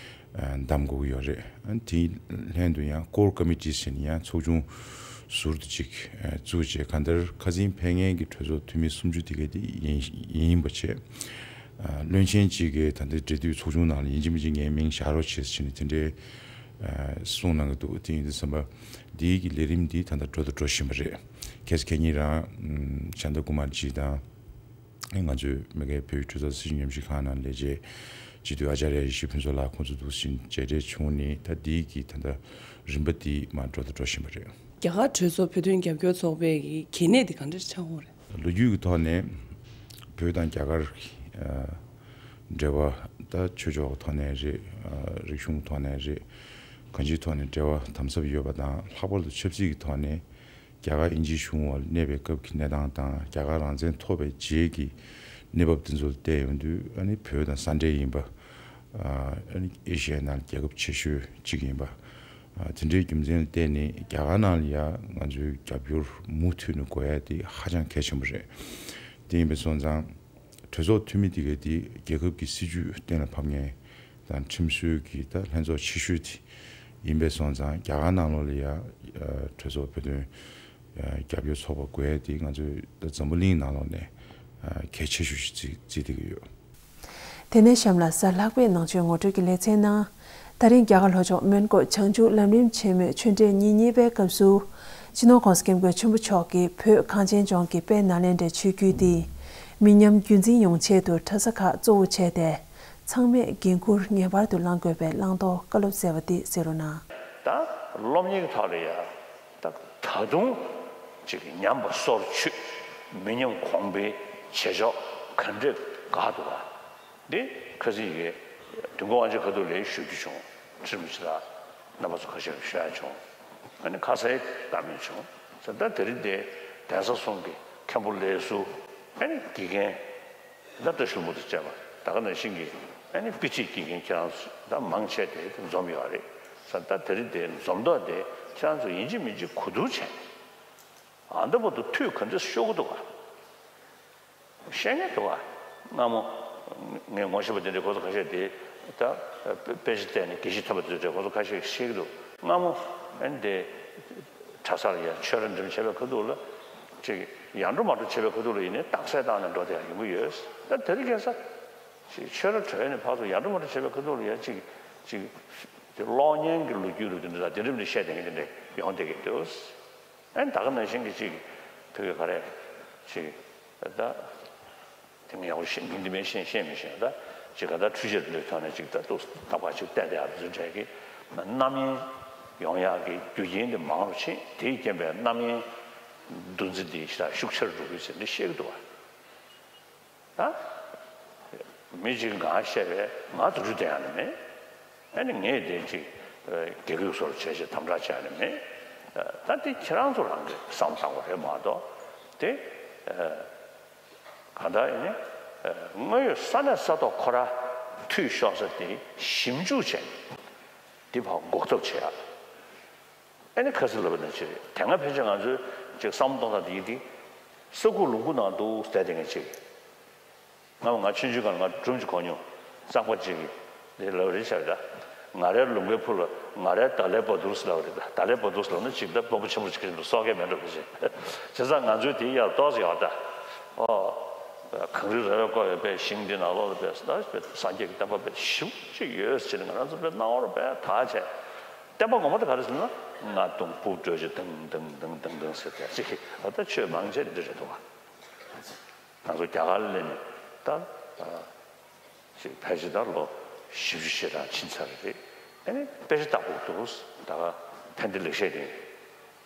གདམ་དགོས་ཀྱི་ཡོད་རེད། དེའི་ལྷན་དུ་ཡང་core committees ཟེར་ནས་ཡང་ཚོགས་ཆུང་ཟུར་དུ་གཅིག་བཙུགས་བྱས། གང་ལྟར་ཁ་སང་ཕེབས་མཁན་གྱི་གྲོས་ཚོགས་འཐུས་མི་སུམ་ཅུ་དེ་ག་དེ་ཡིན་ཡིན་པ་བྱས། བློན་ཆེན་གཅིག་གིས་ད་ལྟའི་འབྲེལ་མཐུད་ཚོགས་ཆུང་ནང་ལ་ཡིན་གཅིག་མིན་གཅིག་ངའི་མིང་བཞག་རོགས་བྱེད་ཟེར་ནས་དེ་འདྲའི་གསུངས་གནང་གི་འདུག་དེ་ཡིན་དུས་ཙམ་པ་འདིའི་གི་ལས་རིམ་འདི་ད་ལྟ་འགྲོ་དང་འགྲོ་བཞིན་པ་རེད། ཁ་སང་ཁ་ཉིན་རང་ཤཱནྟ་ཀུ་མར་ཇི་དང་། ང་ཚོའི་མ་གིའི་བོད་ཀྱི་གྲོས་ཚོགས་སྲིད་བྱུས་ཉམས་ཞིབ་ཁང་ནང་ལས་བྱེད་སྤྱི་འཐུས་ཨ་ཅཱརྱ་ཡེ་ཤེས་ཕུན་ཚོགས་ལགས་ཁོང་ཚོ་འདུག་སེ་མཇལ་འཕྲད་བྱུང་ནས། ད་འདིའི་གི་ད་ལྟ་རིམ་པ་འདི་མར་འགྲོ་དང་འགྲོ་བཞིན་པ་རེད། རྒྱ་གར་གྲོས་ཚོགས་བོད་དོན་རྒྱབ་སྐྱོར་ཚོགས་པའི་གི་གལ་གནད་དེ་ག་འདྲ་ཆགས་ཡོད་རེད། ལོ་རྒྱུས་ཀྱི་ཐོག་ནས་བོད་དང་རྒྱ་གར་གྱི་འབྲེལ་བ། ད་ཆོས་ཕྱོགས་ཀྱི་ཐོག་ནས་རེད། རིག་གཞུང་གི་ཐོག་ནས་རེད། གང་ཅིའི་ཐོག་ནས་འབྲེལ་བ་དམ་ཟབ་ཡོད་པ་དང་། ལྷག་པར་དུ་ཆབ་སྲིད་ཀྱི་ཐོག་ནས་རྒྱ་གར་དབྱིན་ཇིའི་གཞུང་འོག་ལ་གནས་པའི་སྐབས་ཀྱི་གནས་སྟངས་དང་། རྒྱ་གར་རང་བཙན་ཐོབ་པའི་རྗེས་ཀྱི་གནས་བབ་དེ་ཚོ་ལ་བལྟས་ཡོང་དུས། ཨ་ནི་བོད་དང་ས་འབྲེལ་ཡིན་པ། ཨ་ནི་ཨེ་ཤི་ཡའི་ནང་རྒྱལ་ཁབ་ཆེ་ཤོས་གཅིག་ཡིན་པ། དེ་འདྲའི་རྒྱུ་མཚན་ལ་བརྟེན་ནས་རྒྱ་གར་ནང་ལ་ཡང་ང་ཚོའི་རྒྱབ་སྐྱོར་མུ་མཐུད་ནས་དགོས་ཡ་དེ་ཧ་ཅང་གལ་ཆེན་པོ་རེད། དེ་ཡིན་པ་སོང་ཙང་། གྲོས་ཚོགས་འཐུས་མི་དེ་ག་དེ་རྒྱལ་ཁབ་ཀྱི་སྲིད་ཇུས་གཏན་ལ་ཕབ་མཁན་དང་ཁྲིམས་བཟོའི་གི་ད་ལྷན་ཚོགས་ཆེ་ཤོས་དེ་ཡིན་པས་སོང་ཙང་། རྒྱ་གར་ནང་ལོགས་ལ་ཡ་གྲོས་ཚོགས་བོད་དོན་རྒྱབ་སྐྱོར་ཚོགས་པ་དགོས་ཡ་དེ་ང་ཚོའི་ད་འཛམ་བུ་གླིང་ནང་ལོགས་ནས་གལ་ཆེ་ཤོས་ཤིག་བརྩི་བརྩི་བསྡད་ཀྱི་ཡོད། དེ་ནས་གཤམ་ལ་གཟའ་ལྷག་པའི་ནང་ཆོས་ངོ་སྤྲོད་ཀྱི་ལེ་ཚན་ནང་། ད་རིང་རྒྱ་གར་ལྷོ་ཕྱོགས་མོན་གྷོ་བྱང་ཆུབ་ལམ་རིམ་ཆེན་མོའི་ཆོས་འབྲེལ་ཉིན་གཉིས་པའི་སྐབས་སུ། སྤྱི་ནོར་༸གོང་ས་༸སྐྱབས་མགོན་ཆེན་པོ་མཆོག་གིས་བོད་གངས་ཅན་ལྗོངས་ཀྱི་དཔལ་ནཱ་ལེནྡྲའི་ཆོས་བརྒྱུད་དེ། མི་ཉམས་རྒྱུན་འཛིན་ཡོང་ཆེད་དུ་གྲྭ་ས་ཁག་གཙོ་བོ་བྱས་ཏེ། ཚང་མས་འགན་འཁུར་ངེས་པར་དུ་བླང་དགོས་པའི་བླང་དོར་བཀའ་སློབ་གསལ་བ་འདི་གསན་རོགས་གནང་། ད་སློབ་གཉེར་གྱི་ཐོག་ལ་ཡ། ད་ད་དུང་ཅིག་ཉམས་པ་སོར་ཆུད། མི་ཉམས་གོང་འཕེལ་བྱེད་ཕྱོགས་ག་འདྲས་དགའ་འདུག་ག་འདི་ཁ་སང་ཡི་གེ་དུས་འཁོར་དབང་ཆེན་ཁ་ཐུག་ལ་ཞུ་རྒྱུ་བྱུང་། ཁྲིམས་ཆེ་ལ་རྣམ་པ་ཚོ་ཁ་ཤས་ལ་ཞུ་ཡ་བྱུང་། ཨ་ནི་ཁ་སང་བཀའ་མོལ་བྱུང་ཟེར། ད་དེ་རིང་དེ་གདན་ས་གསུམ་གྱི་མཁན་པོ་ལས་ཟུར། ཨ་ནི་དགེ་རྒན་ད་བཀྲ་ཤིས་ལྷུན་པོ་དང་བཅས་པ། ད་ག་ནང་བཞིན་གྱི་ཨ་ནི་དཔེ་ཁྲིད་དགེ་རྒན་ཁྱེད་རང་ཚོ་ད་མང་ཆེ་དེ་འཛོམས་ཡོད་རེད་ཟེར། ད་དེ་རིང་དེ་འཛོམས་ཐོག་དེ་ཁྱེད་རང་ཚོ་ཡིན་གཅིག་མིན་གཅིག་གོ་བསྡུར་བྱས། ཨ་འདི་བར་དུ་འཐུས་ག་འདྲས་ཤོར་གི་འདུག་ག་བཤད་མཁན་འདུག་ག་སྔ་མོ་ངས་ངོ་ཤེས་པ་དེ་འདྲའི་ཁོ་ཚོ་ཁ་ཤས་དེ་ད་དཔེ་ཆ་བལྟས་ནས་དགེ་བཤེས་ཐོབ་པ་དེ་འདྲའི་ཁོ་ཚོ་ཁ་ཤས་བཤད་ཀྱི་འདུག་སྔ་མོ་ཨ་ནི་དེ་གྲྭ་སར་ཡ་ཆོས་ར་འགྲིམ་བྱས་པའི་ཁ་ཐུག་ལ་ཅིག་ཡར་འགྲོ་མར་འགྲོ་བྱས་པའི་ཁ་ཐུག་ལ་ཡིན་ནའི་རྟགས་གསལ་བཏང་ནས་འགྲོ་བསྡད་ཡ་ཡོང་གི་ཡོད། ད་དེ་རིང་ཁ་སང་ཅིག་ཆོས་ར་གྲོལ་ནས་ཕར་ཚུར་ཡར་འགྲོ་མར་འགྲོ་བྱས་པའི་ཁ་ཐུག་ལ་ཡ་ཅིག་ཅིག་དེ་གློག་བརྙན་གྱི་ལོ་རྒྱུས་ལ་དེ་འདྲ་དེ་འདྲ་མི་འདྲ་བཤད་བསྡད་མཁན་དེ་འདྲ་ཡོང་བསྡད་ཀྱི་འདུག་ཨན་ད་ག་ནང་བཞིན་གྱི་ཅིག་ཕ་གི་ག་རེ་ཅིག་ད་དེ་མི་ཡག་པོ་ཤེས་མིང་འདི་མིན་ཤེས་ཤེས་མི་ཤེས། ད་ཅིག་ག་ད་འཕྲུལ་ཆས་འདི་ཐོག་ནས་ཅིག་ད་ཏོག་ཏག་པ་ཅིག་བལྟས་བསྡད་ཡག་དེ་ཚོ་འདྲ་གི་རྣམ་གཡེང་ཡོང་ཡག་གི་རྒྱུ་རྐྱེན་འདི་མང་རུ་ཕྱིན། དེའི་རྐྱེན་པས་རྣམ་གཡེང་འདུ་འཛི་འདི་ཞེ་དྲག་ཤུགས་ཆེ་རུ་འགྲོ་གི་ཟེར་འདི་བཤད་ཀྱི་འདུག་བ། ད་མི་གཅིག་ངར་བཤད་པས་ང་དུ་རུ་བསྡད་ཡག་ནི་མེད། ཨ་ནི་ངས་དེ་གཅིག་དགེ་སྐོས་སོར་བྱས་བྱས་དམ་དྲག་བྱས་ནི་མེད། ད་དེ་ཁྱེད་རང་ཚོ་རང་གི་བསམ་བཏང་བ་རེད་མ་གཏོགས་དེ་གང་ལྟར་ཡིན་ནི་དངོས་ཡོད་ས་གནས་ས་ཐོག་ཁོ་ར་འཐུས་ཤོར་ས་དེ་ཞིབ་འཇུག་བྱས་ནས་དེ་ཕར་འགོག་ཐབས་བྱེད་ཡག་ཨ་ནི་ཁ་སང་ལབ་པ་ནང་བཞིན་རེད། དེ་སྔ་ཕལ་ཆེར་ང་ཚོས་ཅིག་བསམ་བློ་གཏོང་སྟངས་དེ་ཡིན་ཏེ། ས་ཁུག་ལུང་ཁུག་ནང་འདུག་བསྡད་དེ་ངས་ཅིག་ང་ང་ཆུང་ཆུང་སྒང་ལ་ང་སྒྲུང་ཅིག་གོ་མྱོང་། གཙང་པ་ཅིག་གིས་ལབ་རེད་བྱ་བ་ད། ང་རའི་ལུང་པའི་ཕུ་ལ་ང་རའི་ད་ལའི་བ་དུར་ཟེར་ལབ་རེད། ད་ལའི་བ་དུར་ཟེར་ལབ་ན་ཅིག་ད་དཔོན་པོ་ཆེན་པོ་ཅིག་གིས་སོག་སྐད་མེད་འགྲོ་གི་ཅིག་བྱས་ཙང་ང་ཚོའི་དེའི་ཡར་ཏོག་ཙམ་ཡག་ད། ཨོ། གངས་རི་ར་བས་བསྐོར་བའི་དཔེ་ཞིང་འདི་ནང་ལོགས་ལ་དཔེ་ད་དཔེ་སངས་རྒྱས་ཀྱི་བསྟན་པ་དཔེ་ཞིབ་ཅིག་ཡོད་ཟེར་ནས་ང་རང་ཚོ་དཔེ་སྣང་བ་རུ་དཔེ་དག་བྱས། བསྟན་པ་ངོ་མ་དེ་ག་རེ་ཟེར་ན། རྔ་རྡུང་བུ་བྲོས་ཀྱི་དང་དང་དང་དང་དང་ཟེར་ཏེ་ཅིག་ཨ་ད་ཆོས་མང་ཆེ་འདི་རེད་འདུག་ག་ང་ཚོ་རྒྱ་གར་ལ་སླེབས་ནས་ད་ཅིག་ཕལ་ཆེར་ད་ལོ་བཞི་བཅུ་ཞེ་གྲངས་ཕྱིན་ཚར་རེད། ཨ་ནི་དཔེ་ཆ་ལྟ་དགོས་འདུག་ད་ག་ཕན་བདེ་ལེགས་བཤད་དེ་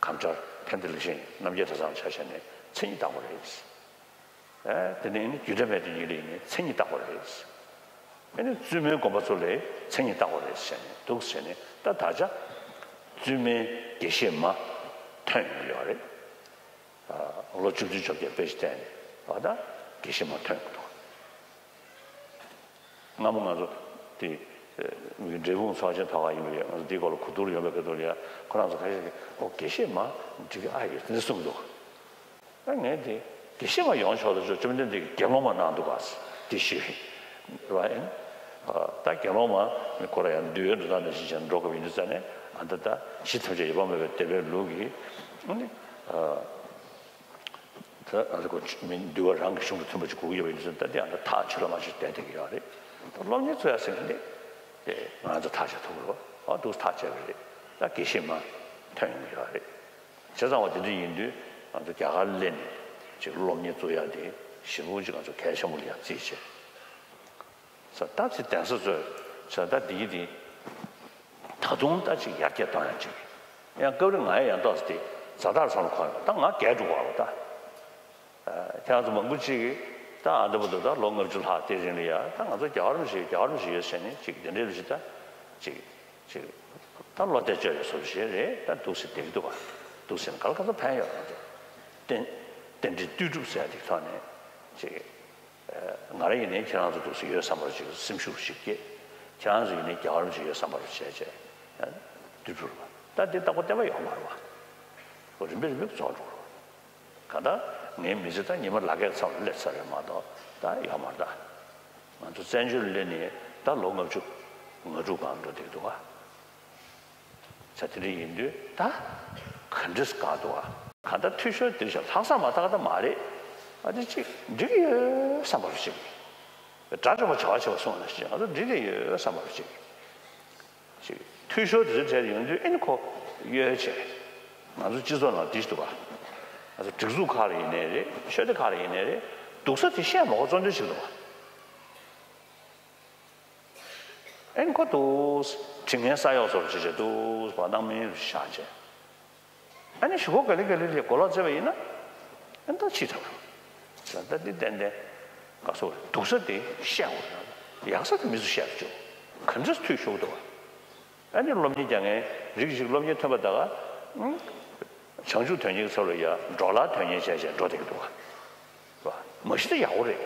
ཁམས་བྲལ་ཕན་བདེ་ལེགས་བཤད་རྣམ་རྒྱལ་གྲྭ་ཚང་ཆ་བཞག་ནས་མཚན་ཉིད་ལྟ་དགོས་རེད། ཨེ་དེ་ནས་ཨ་ནི་རྒྱུད་གྲྭ་མེད་དུ་ཉིད་ལས་ནི་མཚན་ཉིད་བརྟག་པ་རེད། ཨ་ནི་བཙུན་མོའི་དགོན་པ་ཚོ་ལས་མཚན་ཉིད་བརྟག་པ་རེད་ཟེར་ནས་འདུག་ཟེར་ནས་ད་ད་ཆ་བཙུན་མའི་དགེ་བཤེས་མ་ཐོན་ཡོང་གི་ཡོད་རེད། ཨ་ལོ་བཅུ་བདུན་བཅོ་བརྒྱད་དཔེ་ཆ་བལྟས་ནས་ཨ་ད་དགེ་བཤེས་མ་ཐོན་གི་འདུག་སྔ་མོ་ང་ཚོ་དེ་འབྲས་སྤུངས་ཚོགས་ཆེན་ཐོག་ཁ་ཡིན་པ་ཡོད། ང་ཚོ་དེའི་སྐོར་ལ་གོ་བསྡུར་ཡོང་བའི་སྐབས་དུ་ལ་ཡ་ཁོ་རང་ཚོ་ཁ་ཤས་ཀྱིས་ཨོ་དགེ་བཤེས་མ་འགྲིག་གི་ཨ་ཡོད་དེ་འདྲ་གསུངས་འདུག་ཨ་ངས་དེ་དགེ་བཤེས་མ་ཡོང་ཆོག་ཏུ་ཆོག་བཅོམ་ལྡན་འདས་ཀྱིས་དགེ་སློང་མ་གནང་འདུག་ག་དེ་ཞུས་རེད། ད་དགེ་སློང་མ་ཁོ་ར་ཡང་འདུལ་བའི་འགྲོ་སྟངས་ནང་བཞིན་བྱས་ནས་འགྲོ་དགོས་པ་ཡིན་དུས་ཙང་ནས། ཨ་ད་ད་གཞི་ཐམས་ཅད་ཡོད་པར་སྨྲ་བའི་སྡེ་པའི་ལུགས་ཀྱིས། ཨ་ནི་ད་ང་ཚོ་ཁོ་མི་འདུལ་བ་རང་གི་གཞུང་དང་མཐུན་པ་ཅིག་དགོས་ཀྱི་ཡོད་པ་ཡིན་དུས་ཙང་ནས། ད་འདི་ཨ་ད་ཐག་ཆོད་ལ་མ་ཆོད་བསྡད་བསྡད་ཀྱི་ཡོད་རེད། ད་སློབ་གཉེར་བཙུགས་ཡ་ཟེར་མཁན་འདི་དེ་ང་ཚོ་ཐག་བཅད་ཐུབ་ཀྱི་རེད་པ། ཨ་འདུག་སེ་ཐག་བཅད་པ་རེད། ད་དགེ་བཤེས་མ་ཐོན་ཡོང་གི་ཡོད་རེད། བྱས་ཙང་བ་དེ་འདྲ་ཡིན་དུས་ང་ཚོ་རྒྱ་གར་སླེབས་ནས་ཅིག་སློབ་གཉེར་བཙུགས་ཡ་དེ་ཞེ་པོ་ཅིག་ང་ཚོ་གལ་ཆེན་པོ་ལ་ཡ་བརྩིས་བྱས། ས་ད་ཚེ་གདན་ས་ཚོས་ས་ད་འདི་གི་འདི་ད་དུང་ད་ཅིག་ཡར་རྒྱས་གཏོང་ཡ་ཅིག་ཡང་སྐབས་རེ་ང་ཡང་ཡང་ཏོག་ཙམ་དེ་ཛ་དྲག་ཚང་ལ་གོ་ཡོང་། ད་ང་རྒས་འགྲོ་བ་རེད་ད། ཁྱེད་རང་ཚོ་མང་པོ་ཅིག་གིས་ད་ཨ་འདྲ་པོ་འདུག་ད་ལོ་ལྔ་བཅུ་ལྷག་དེ་རིང་ལ་ཡ་ད་ང་ཚོ་རྒྱལ་བ་རིན་པོ་ཆེ་རྒྱལ་བ་རིན་པོ་ཆེ་ཡོད་ཟེར་ནས་ཅིག་དེ་འདྲའི་ལུགས་ཤིག་ད་ཅིག་ཅིག་ད་བློ་གཏད་བཅོལ་བའི་བཟོ་ཞིག་རེད། ད་འདུག་སེ་བསྡད་ཀྱི་འདུག་བ། འདུག་སེ་ནས་ག་ལ་ག་ཚོད་ཕན་ཡོད། ང་ཚོ་རྟེན་རྟེན་འབྲེལ་ལྟོས་གྲུབ་ཟེར་ཡ་དེ་ཐོག་ནས་ཅིག་ང་རང་ཡིན་ནའི་ཁྱེད་རང་ཚོ་འདུག་སེ་ཡོད་བསམ་པར་ཅིག་སེམས་ཤུགས་ཤིག་སྐྱེས། ཁྱེད་རང་ཚོ་ཡིན་ནའི་རྒྱལ་བ་རིན་པོ་ཆེ་ཡོད་བསམ་པར་བྱས་བྱས་ལྟོས་གྲུབ་རེད་པ། ད་འདི་རྟག་པར་བསྟན་པ་ཡོད་མ་རེད་པ། ཁོ་རིམ་པས་རིམ་པས་རྫོགས་འགྲོ་རེད། གང་ལྟར་ངའི་མི་ཚེ་ད་ཉི་མ་ལག་ཁྱེར་ཚང་ལ་སླེབས་ཚར་རེད་མ་གཏོགས་ད་ཡོད་མ་རེད་ད། ང་ཚོ་བཙན་བྱོལ་སླེབས་ནས་ད་ལོ་ལྔ་བཅུ་ང་དྲུག་སྒང་འགྲོ་བསྡད་ཀྱི་འདུག་ག། ས་དེ་འདྲ་ཡིན་དུས་ད་ག་འདྲས་དགའ་འདུག་ག། གང་ལྟར་འཐུས་ཤོར་འདིར་བཞག་ལྷག་བསམ་མ་ཐག་ད་མ་རེད། ཨ་དེ་ཅིག་འགྲིག་གི་ཡོད་བསམ་པ་རུ་ཅིག་དགྲ་བཅོམ་པ་བྱ་བ་བྱེད་པ་སོང་ན་ཅིག་ང་ཚོ་འགྲིག་གི་ཡོད་བསམ་པ་རུ་ཅིག་ཅིག་འཐུས་ཤོར་དེ་ཚོ་གྲས་ཡོང་དུས་ཨེ་ནི་ཁོ་གཡོལ་བྱས། ང་ཚོ་སྤྱི་ཚོགས་ནང་འདི་ཞིག་འདུག་ག། ང་ཚོ་སྒྲིག་འཛུགས་ཁག་ལ་ཡིན་ནའི་རེད། ཆོས་སྡེ་ཁག་ལ་ཡིན་ནའི་རེད། སྡུག་ས་དེ་བཤད་མ་དགོས་བཙོན་འཇུག་བྱེད་ཀྱི་འདུག་ག། ཨེ་ནི་ཁོ་འདུག་དྲི་ངན་ས་གཡོག་ཚོར་བྱེད་བྱེད་འདུག་བ། སྣང་མེད་རུ་བཞག་བྱས། ཨ་ནི་གཞུག་གུ་ག་ལེ་ག་ལེ་ལས་གོ་ལོག་བྱས་པ་ཡིན་ན། ཨ་ནི་ད་ཕྱིས་ཐབས་རེད། ད་འདི་ཏན་ཏན་ག་སོ་སྡུག་ས་དེ་བཤད་དགོས་རེད། ཡག་ས་དེ་མི་ཚོ་བཤད་རུ་ཆུག་ག་འདྲས་འཐུས་ཤོར་འདུག་བ། ཨ་ནི་སློབ་གཉེར་རྒྱག་མཁན་རིགས་ཤིག་སློབ་གཉེར་ཐོན་པ་ད་ག་བྱང་ཆུབ་དོན་གཉེར་ཚོ་ལ་ཡ་འགྲོ་ལ་དོན་གཉེར་བྱས་བྱས་འགྲོ་བསྡད་ཀྱི་འདུག་བ། མ་གཞི་ད་ཡག་པོ་རེད།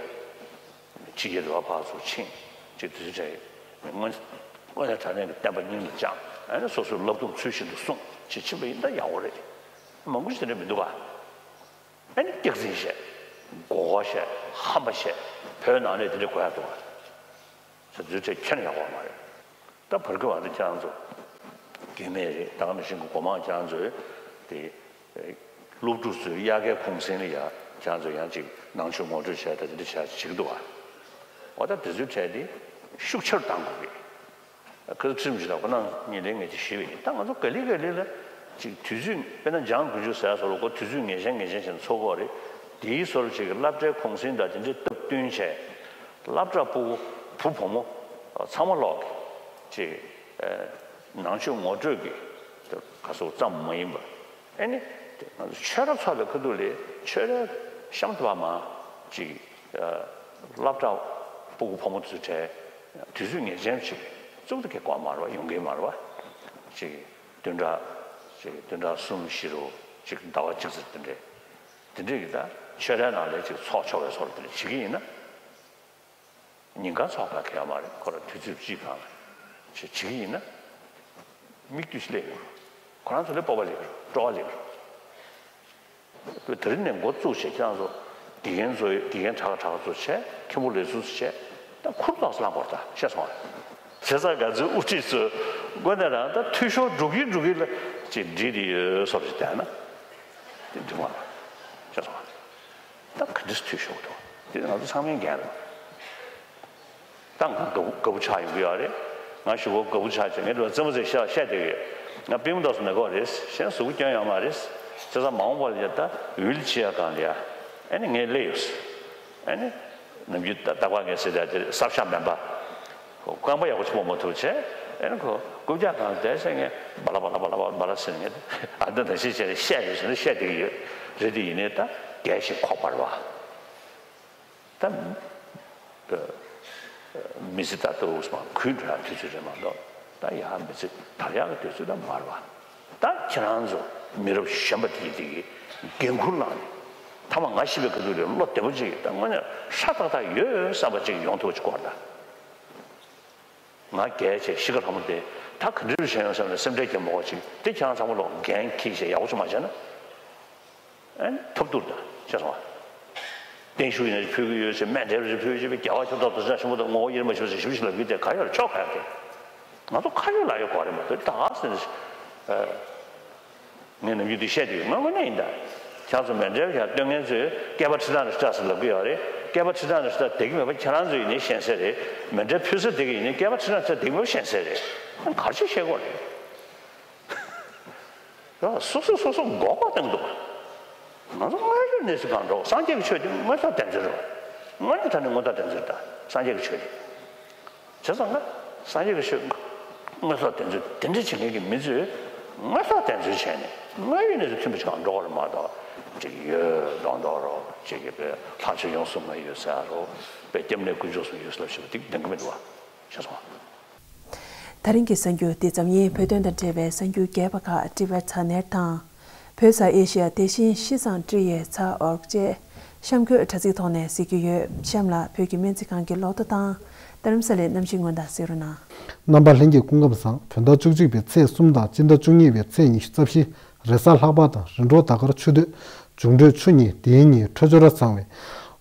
ཕྱི་རྒྱལ་རེ་བ་ཕར་ཚུར་ཕྱིན་ཅིག་དུས་ཚོད་བྱས། དངོས་དངོས་གནས་དྲང་གནས་ཀྱི་བསྟན་པ་སྙིང་ལ་བཅངས། ཨ་ནི་སོ་སོའི་བསླབ་སྡོམ་ཚུལ་བཞིན་དུ་སྲུང་ཅིག་ཕྱིན་པ་ཡིན་ད་ཡག་པོ་རེད། མང་པོ་ཞིག་དེ་འདྲ་མི་འདུག་ག། ཨ་ནི་སྐྱག་རྫུན་བཤད། མགོ་སྐོར་བཤད། ཧམ་པ་བཤད། བོད་ནང་ནས་དེ་འདྲ་གོ་ཡག་འདུག་ག། ས་དུས་ཚོད་ཁྱོན་ནས་ཡག་པོ་མ་རེད། ད་བར་སྐབས་བར་དུ་ཁྱེད་རང་ཚོ་རྒྱུས་མེད་རེད། ད་ག་ནང་བཞིན་གྱི་སྒོ་མང་ཁྱེད་རང་ཚོས་དེ་སློབ་ཕྲུག་ཚོའི་དབྱར་ཁའི་གུང་སེང་ལ་ཡ་ཁྱེད་རང་ཚོ་ཡང་ཅིག་ནང་ཆོས་ངོ་སྤྲོད་བྱས། ད་དེ་འདྲ་བྱས་བྱེད་ཀྱི་འདུག་ག། འོ་ད་དེ་ཚོའི་གྲས་དེ་ཤུགས་ཆེ་རུ་གཏང་དགོས་ཀྱི། ཁ་སང་ཁྲིམས་ཞིག་ལ་ཁོ་ན་ཉིན་རེ་ངས་ཅིག་ཞུས་པ་ཡིན། ད་ང་ཚོ་ག་ལེ་ག་ལེ་ལ་ཅིག་དུས་ཚོད། དཔེར་ན་འཇང་དགུན་ཆོས་ཟེར་ཡ་སོགས་ལ་ཁོ་དུས་ཚོད་ངེས་ཅན་ངེས་ཅན་བྱས་ནས་འཚོགས་ཀྱི་ཡོད་རེད། དེའི་སོར་ཅིག་གི་སློབ་གྲྭའི་གུང་སེང་དང་དེ་འདྲའི་སྟབས་བསྟུན་བྱས། སློབ་གྲྭ་སྤུ་གུ་བུ་བུ་མོ་ཚང་མ་ལོག་གི་ཅིག་ནང་ཆོས་ངོ་སྤྲོད་ཀྱི་ག་སོགས་ཙམ་མ་ཡིན་པར། ཨེ་ནི་ང་ཚོ་ཆོས་ར་ཚོགས་པའི་ཁ་ཐུག་ལས་ཆོས་རའི་གཤམ་དུ་བ་མ་ཅིག་སློབ་གྲྭ་སྤུ་གུ་བུ་མོ་ཚོའི་གྲས་དུས་ཚོད་ངེས་ཅན་ཅིག་བཙུགས་ཏེ་གི་གོ་མ་རེད་པ། ཡོང་གི་མ་རེད་པ། ཅིག་བདུན་ཕྲག་ཅིག་བདུན་ཕྲག་གསུམ་བཞི་རུ་ཅིག་ཟླ་བ་གཅིག་ཙམ་དེ་འདྲས་དེ་འདྲས་ཀྱི་ད་ཆོས་རའི་ནང་ལས་ཅིག་ཚོགས་ཆོག་པའི་སོར་དེ་འདྲས་བྱེད་ཀྱི་ཡིན་ན། ཉིན་གང་ཚོགས་ག་གེ་ཡོད་མ་རེད། ཁོ་རང་དུས་ཚོད་གཅིག་གང་ལ་བྱེད་བྱེད་ཀྱི་ཡིན་ན། མིག་ལྟོས་ཤིག་སླེབས་ཡོང་། ཁོ་རང་ཚོ་ལ་སྤོབས་པ་སླེབས་ཀྱི་རེད། སྤྲོ་བ་སླེབས་ཀྱི་རེད། དེ་རིང་ནས་འགོ་བཙུགས་བྱས་ཁྱེད་རང་ཚོ་དགེ་རྒན་ཚོ་དགེ་རྒན་གྲགས་གྲགས་ཚོ་བྱས། མཁན་པོ་ལས་ཚུལ་ཚོ་བྱས། ད་ཁུར་ཐོག་སེ་ལངས་དགོས་རེད། ད་ཤེས་སོང་ངས། བྱས་ཙང་ང་ཚོའི་དབུ་ཁྲིད་ཚོས་དངོས་གནས་རང་ད་འཐུས་ཤོར་འགྲོ་གིན་འགྲོ་གིན་ལ་ཅིག་འགྲིག་བསྡད་ཡོད་བཟོ་འདྲ་ཞིག་བསྡད་ན། དེ་འགྲིག་མ་རེད། ཤེས་སོང་ངས། ད་ག་འདྲས་འཐུས་ཤོར་འདུག། དེ་ང་ཚོ་ཚང་མའི་འགན་རེད། ད་ང་དགའ་པོ་དགའ་པོ་ཆགས་ཡོང་གི་ཡོད་རེད། ང་གཞུག་གུ་དགའ་པོ་ཆགས་བྱས་ངས་འགྲོ་རྩེད་མོ་རྩེ་ཤག་བཤད་བསྡད་ཀྱི་ཡོད། ང་པུས་མོ་ཏོག་ཙམ་ན་གི་ཡོད་རེད། གཞན་གཟུགས་པོ་སྐྱོན་ཡོད་མ་རེད། བྱས་ཙང་མ་འོངས་པ་ལ་ཡ་ད་འོས་བླུག་བྱེད་ཡ་སྒང་ལ་ཡ་ཨེ་ནི་ངས་སླེབས་ཡོད། ཨེ་ནི་ནམ་རྒྱུན་ད་ལྟ་བ་ངས་ཟེར་ཡ་དེ་གསར་ཤག་མིན་པ། རྐང་པ་ཡག་པོ་ཅིག་སྤོ་མ་ཐུབ་བྱས། ཨེ་ནི་ཁོ་རྐུབ་བཀྱག་སྒང་ལ་བསྡད་བྱས་ངས་བ་ལ་བ་ལ་བ་ལ་བ་ལ་ཟེར་ངས་ཨ་འདི་ནང་བཞིན་བྱས་ནས་བཤད་རེད་ཟེར་ནས་བཤད་བསྡད་ཀྱི་ཡོད་རེད། དེ་ཡིན་ནའི་ད་རྒས་ཤིང་ཁོག་པ་རེད་པ། ད་མི་ཚེ་ད་ལྟ་འུ་ཚོ་མར་འགུལ་འགྲོ་ཡག་དུས་ཚོད་རེད་མ་གཏོགས། ད་ཡར་མི་ཚེ་དར་ཡག་གི་དུས་ཚོད་ད་མ་རེད་པ། ད་ཁྱེད་རང་ཚོ་མི་རབས་གཞོན་པ་དེ་དེ་གི་འགན་ཁུར་བླངས་ནས། མཐའ་མ་ང་ཤི་བའི་སྐབས་དུས་ལ་བློ་བདེ་པོ་ཅིག་ད་དངོས་གནས་ཧྲ་ཏག་ཏག་ཡོད་བསམ་པ་ཅིག་ཡོང་ཐུབ་པ་ཅིག་དགོས་རེད་ད། ང་རྒས་བྱས་ཤི་ཁ་ལྷ་མོ་དེ་ད་ག་འདྲ་རུ་བྱས་ཡོང་བསམ་ནས་སེམས་ཁྲལ་རྒྱག་མ་དགོས་པ་ཅིག་དེ་ཁྱེད་རང་ཚང་མ་ལོག་འགན་འཁྱེར་བྱས་ཡག་པོ་ཅིག་མ་བྱས་ན། ཨེ་ཐབས་སྡུག་རེད་ད། ཤེས་སོང་ངས། བརྟན་བཞུགས་ཡིན་ན་ཕུལ་གྱི་ཡོད་ཟེར། མཎྜལ་རེ་ཕུལ་གྱི་ཡོད་པའི་རྒྱལ་བ་ཁྱབ་བདག་རྡོ་རྗེ་འཆང་ཆེན་པོ་དང་ངོ་བོ་དབྱེར་མ་ཕྱེ་བ་ཟེར་ཞིབ་ཞིབ་ལབ་ཀྱི་དེ་ག་ཡོད་རེད། ཆོ་ག་ཡོད་དེ། ང་ཚོ་ཁ་ཡོད་ལག་ཡོད་གོ་རེད་མ་གཏོགས་ད་ག་ཟེར་ནས། ངས་ནམ་རྒྱུན་འདི་བཤད་དུས་ང་དངོས་གནས་ཡིན་ད། ཁྱེད་ཚོ་མཎྜལ་བཞག་སྟོན་མཁན་ཚོས་བསྐལ་པ་ཁྲི་ཕྲག་ནས་ཁྲི་ཕྲག་ཟེར་ལབ་ཀྱི་ཡོད་རེད། བསྐལ་པ་ཁྲི་ཕྲག་ནས་ཁྲི་ཕྲག་བསྡད་ཀྱི་མེད་པ་ཁྱེད་རང་ཚོ་ཡིན་ནའི་ཤེས་གསལ་རེད། མཎྜལ་ཕུལ་ས་དེ་ག་ཡིན་ནའི་བསྐལ་པ་ཁྲི་ཕྲག་ནས་ཁྲི་ཕྲག་བསྡད་ཀྱི་མེད་པ་ཤེས་གསལ་རེད། ཨ་ག་རེ་བྱས་བཤད་དགོས་རེད། རེད་བ། སོ་སོ་སོ་སོ་མགོ་སྐོར་བཏང་འདུག་ང་ཚོ་དངོས་ཡོད་གནས་ཚུལ་གང་འགྲོ། སངས་རྒྱས་ཀྱི་ཆོས་དེ་དངོས་ཟོག་བདེན་འཚོལ་རེད་བ། དངོས་གནས་དྲང་གནས་དངོས་ཟོག་བདེན་འཚོལ་རེད་ད། སངས་རྒྱས་ཀྱི་ཆོས་དེ། བྱས་ཙང་ང་སངས་རྒྱས་ཀྱི་ཆོས་དངོས་ཟོག་བདེན་འཚོལ་དེ་འདྲ་བྱེད་མཁན་གྱི་མི་ཚོས་དངོས་ཟོག་བདེན་འཚོལ་བྱས་ནས་དངོས་ཡོད་གནས་ཚུལ་མཐུན་པ་ཞིག་གང་འགྲོ་བ་རེད་མ་གཏོགས། ཅིག་ཡོད་མདོག་མདོག་རོ། ཅིག་གི་ལྷག་བཅས་ཡོངས་སུ་མ་ཡོད་ཟེར་རོ། དཔེ་སྐྱབས་གནས་དཀོན་མཆོག་གསུམ་ཡོད་ཟེར་ལབ་ཞིག་དེ་འདང་གི་མི་འདུག་བ། བྱས་ཙང་། ད་རིང་གི་གསར་འགྱུར་འདི་ཙམ་ཡིན། བོད་དོན་དང་འབྲེལ་བའི་གསར་འགྱུར་རྒྱས་པ་ཁག་ཊི་ཝི་ཨེཆ་ནེཊ་དང་། བོད་ས་ཨེ་ཤི་ཡ་དེ་བཞིན་ཤིས་ཙང་ཀྲི་ཡའི་ཚ་ཨོར་ཀ་བཅས་གཤམ་འཁོད་དྲ་ཚིགས་ཐོག་ནས་གཟིགས་རྒྱུ་ཡོད། གཤམ་ལ་བོད་ཀྱི་སྨན་རྩིས་ཁང་གི་ལོ་ཐོ་དང་། རྡ་རམ་ས་ལའི་གནམ་གཤིས་སྔོན་བརྡ་གཟིགས་རོགས་གནང་། རྣམ་པ་ལྷན་རྒྱས་སྐུ་ཁམས་བཟང་། བོད་ཟླ་བཅུ་གཅིག་པའི་ཚེས་གསུམ་དང་སྤྱི་ཟླ་བཅུ་གཉིས་པའི་ཚེས་ཉི་ཤུ་རྩ་བཞི། རེས་གཟའ་ལྷག་པ་དང་རིམ་གྲོ་ཟླ་སྐར་ཆུ་སྟོད། འབྱུང་འཕྲོད་ཆུ་གཉིས། དེའི་ཉིན་འཕྲོད་སྦྱོར་ཚང་བའི།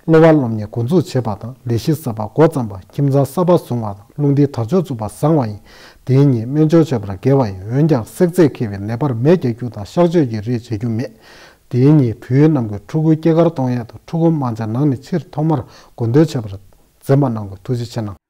གློ་བ་སློབ་གཉེར་འགོ་འཛུགས་བྱས་པ་དང་། ལས་གཞི་གསར་པ་འགོ་བརྩམས་པ། ཁྱིམ་ཚང་གསར་པ་བཟུང་བ་དང་། རླུང་རྟའི་དར་ལྕོག་འཛུགས་པ་བཟང་བ་ཡིན། དེའི་ཉིན་སྨན་སྦྱོར་བྱས་པར་དགེ་བ་ཡིན། འོན་ཀྱང་བསྲེག་རྫས་འཁེལ་བའི་ནད་པར་མེ་རྒྱག་རྒྱུ་དང་གཤག་བཅོས་ཀྱི་རིགས་བྱེད་རྒྱུ་མེད། དེའི་ཉིན་བོད་ཡུལ་རྣམས་ཀྱི་ཕྲུ་གུ་སྐྱེས་སྐར་གཏོང་ཡས་དང་ཕྲུ་གུ་དམར་འབྱར་ནང་ནས་ཕྱིར་ཐོག་མར་དགོས་འདོད་བྱས་པར་འཛེམ་པ་གནང་དགོས། ཐུགས་རྗེ་ཆེ་གནང་།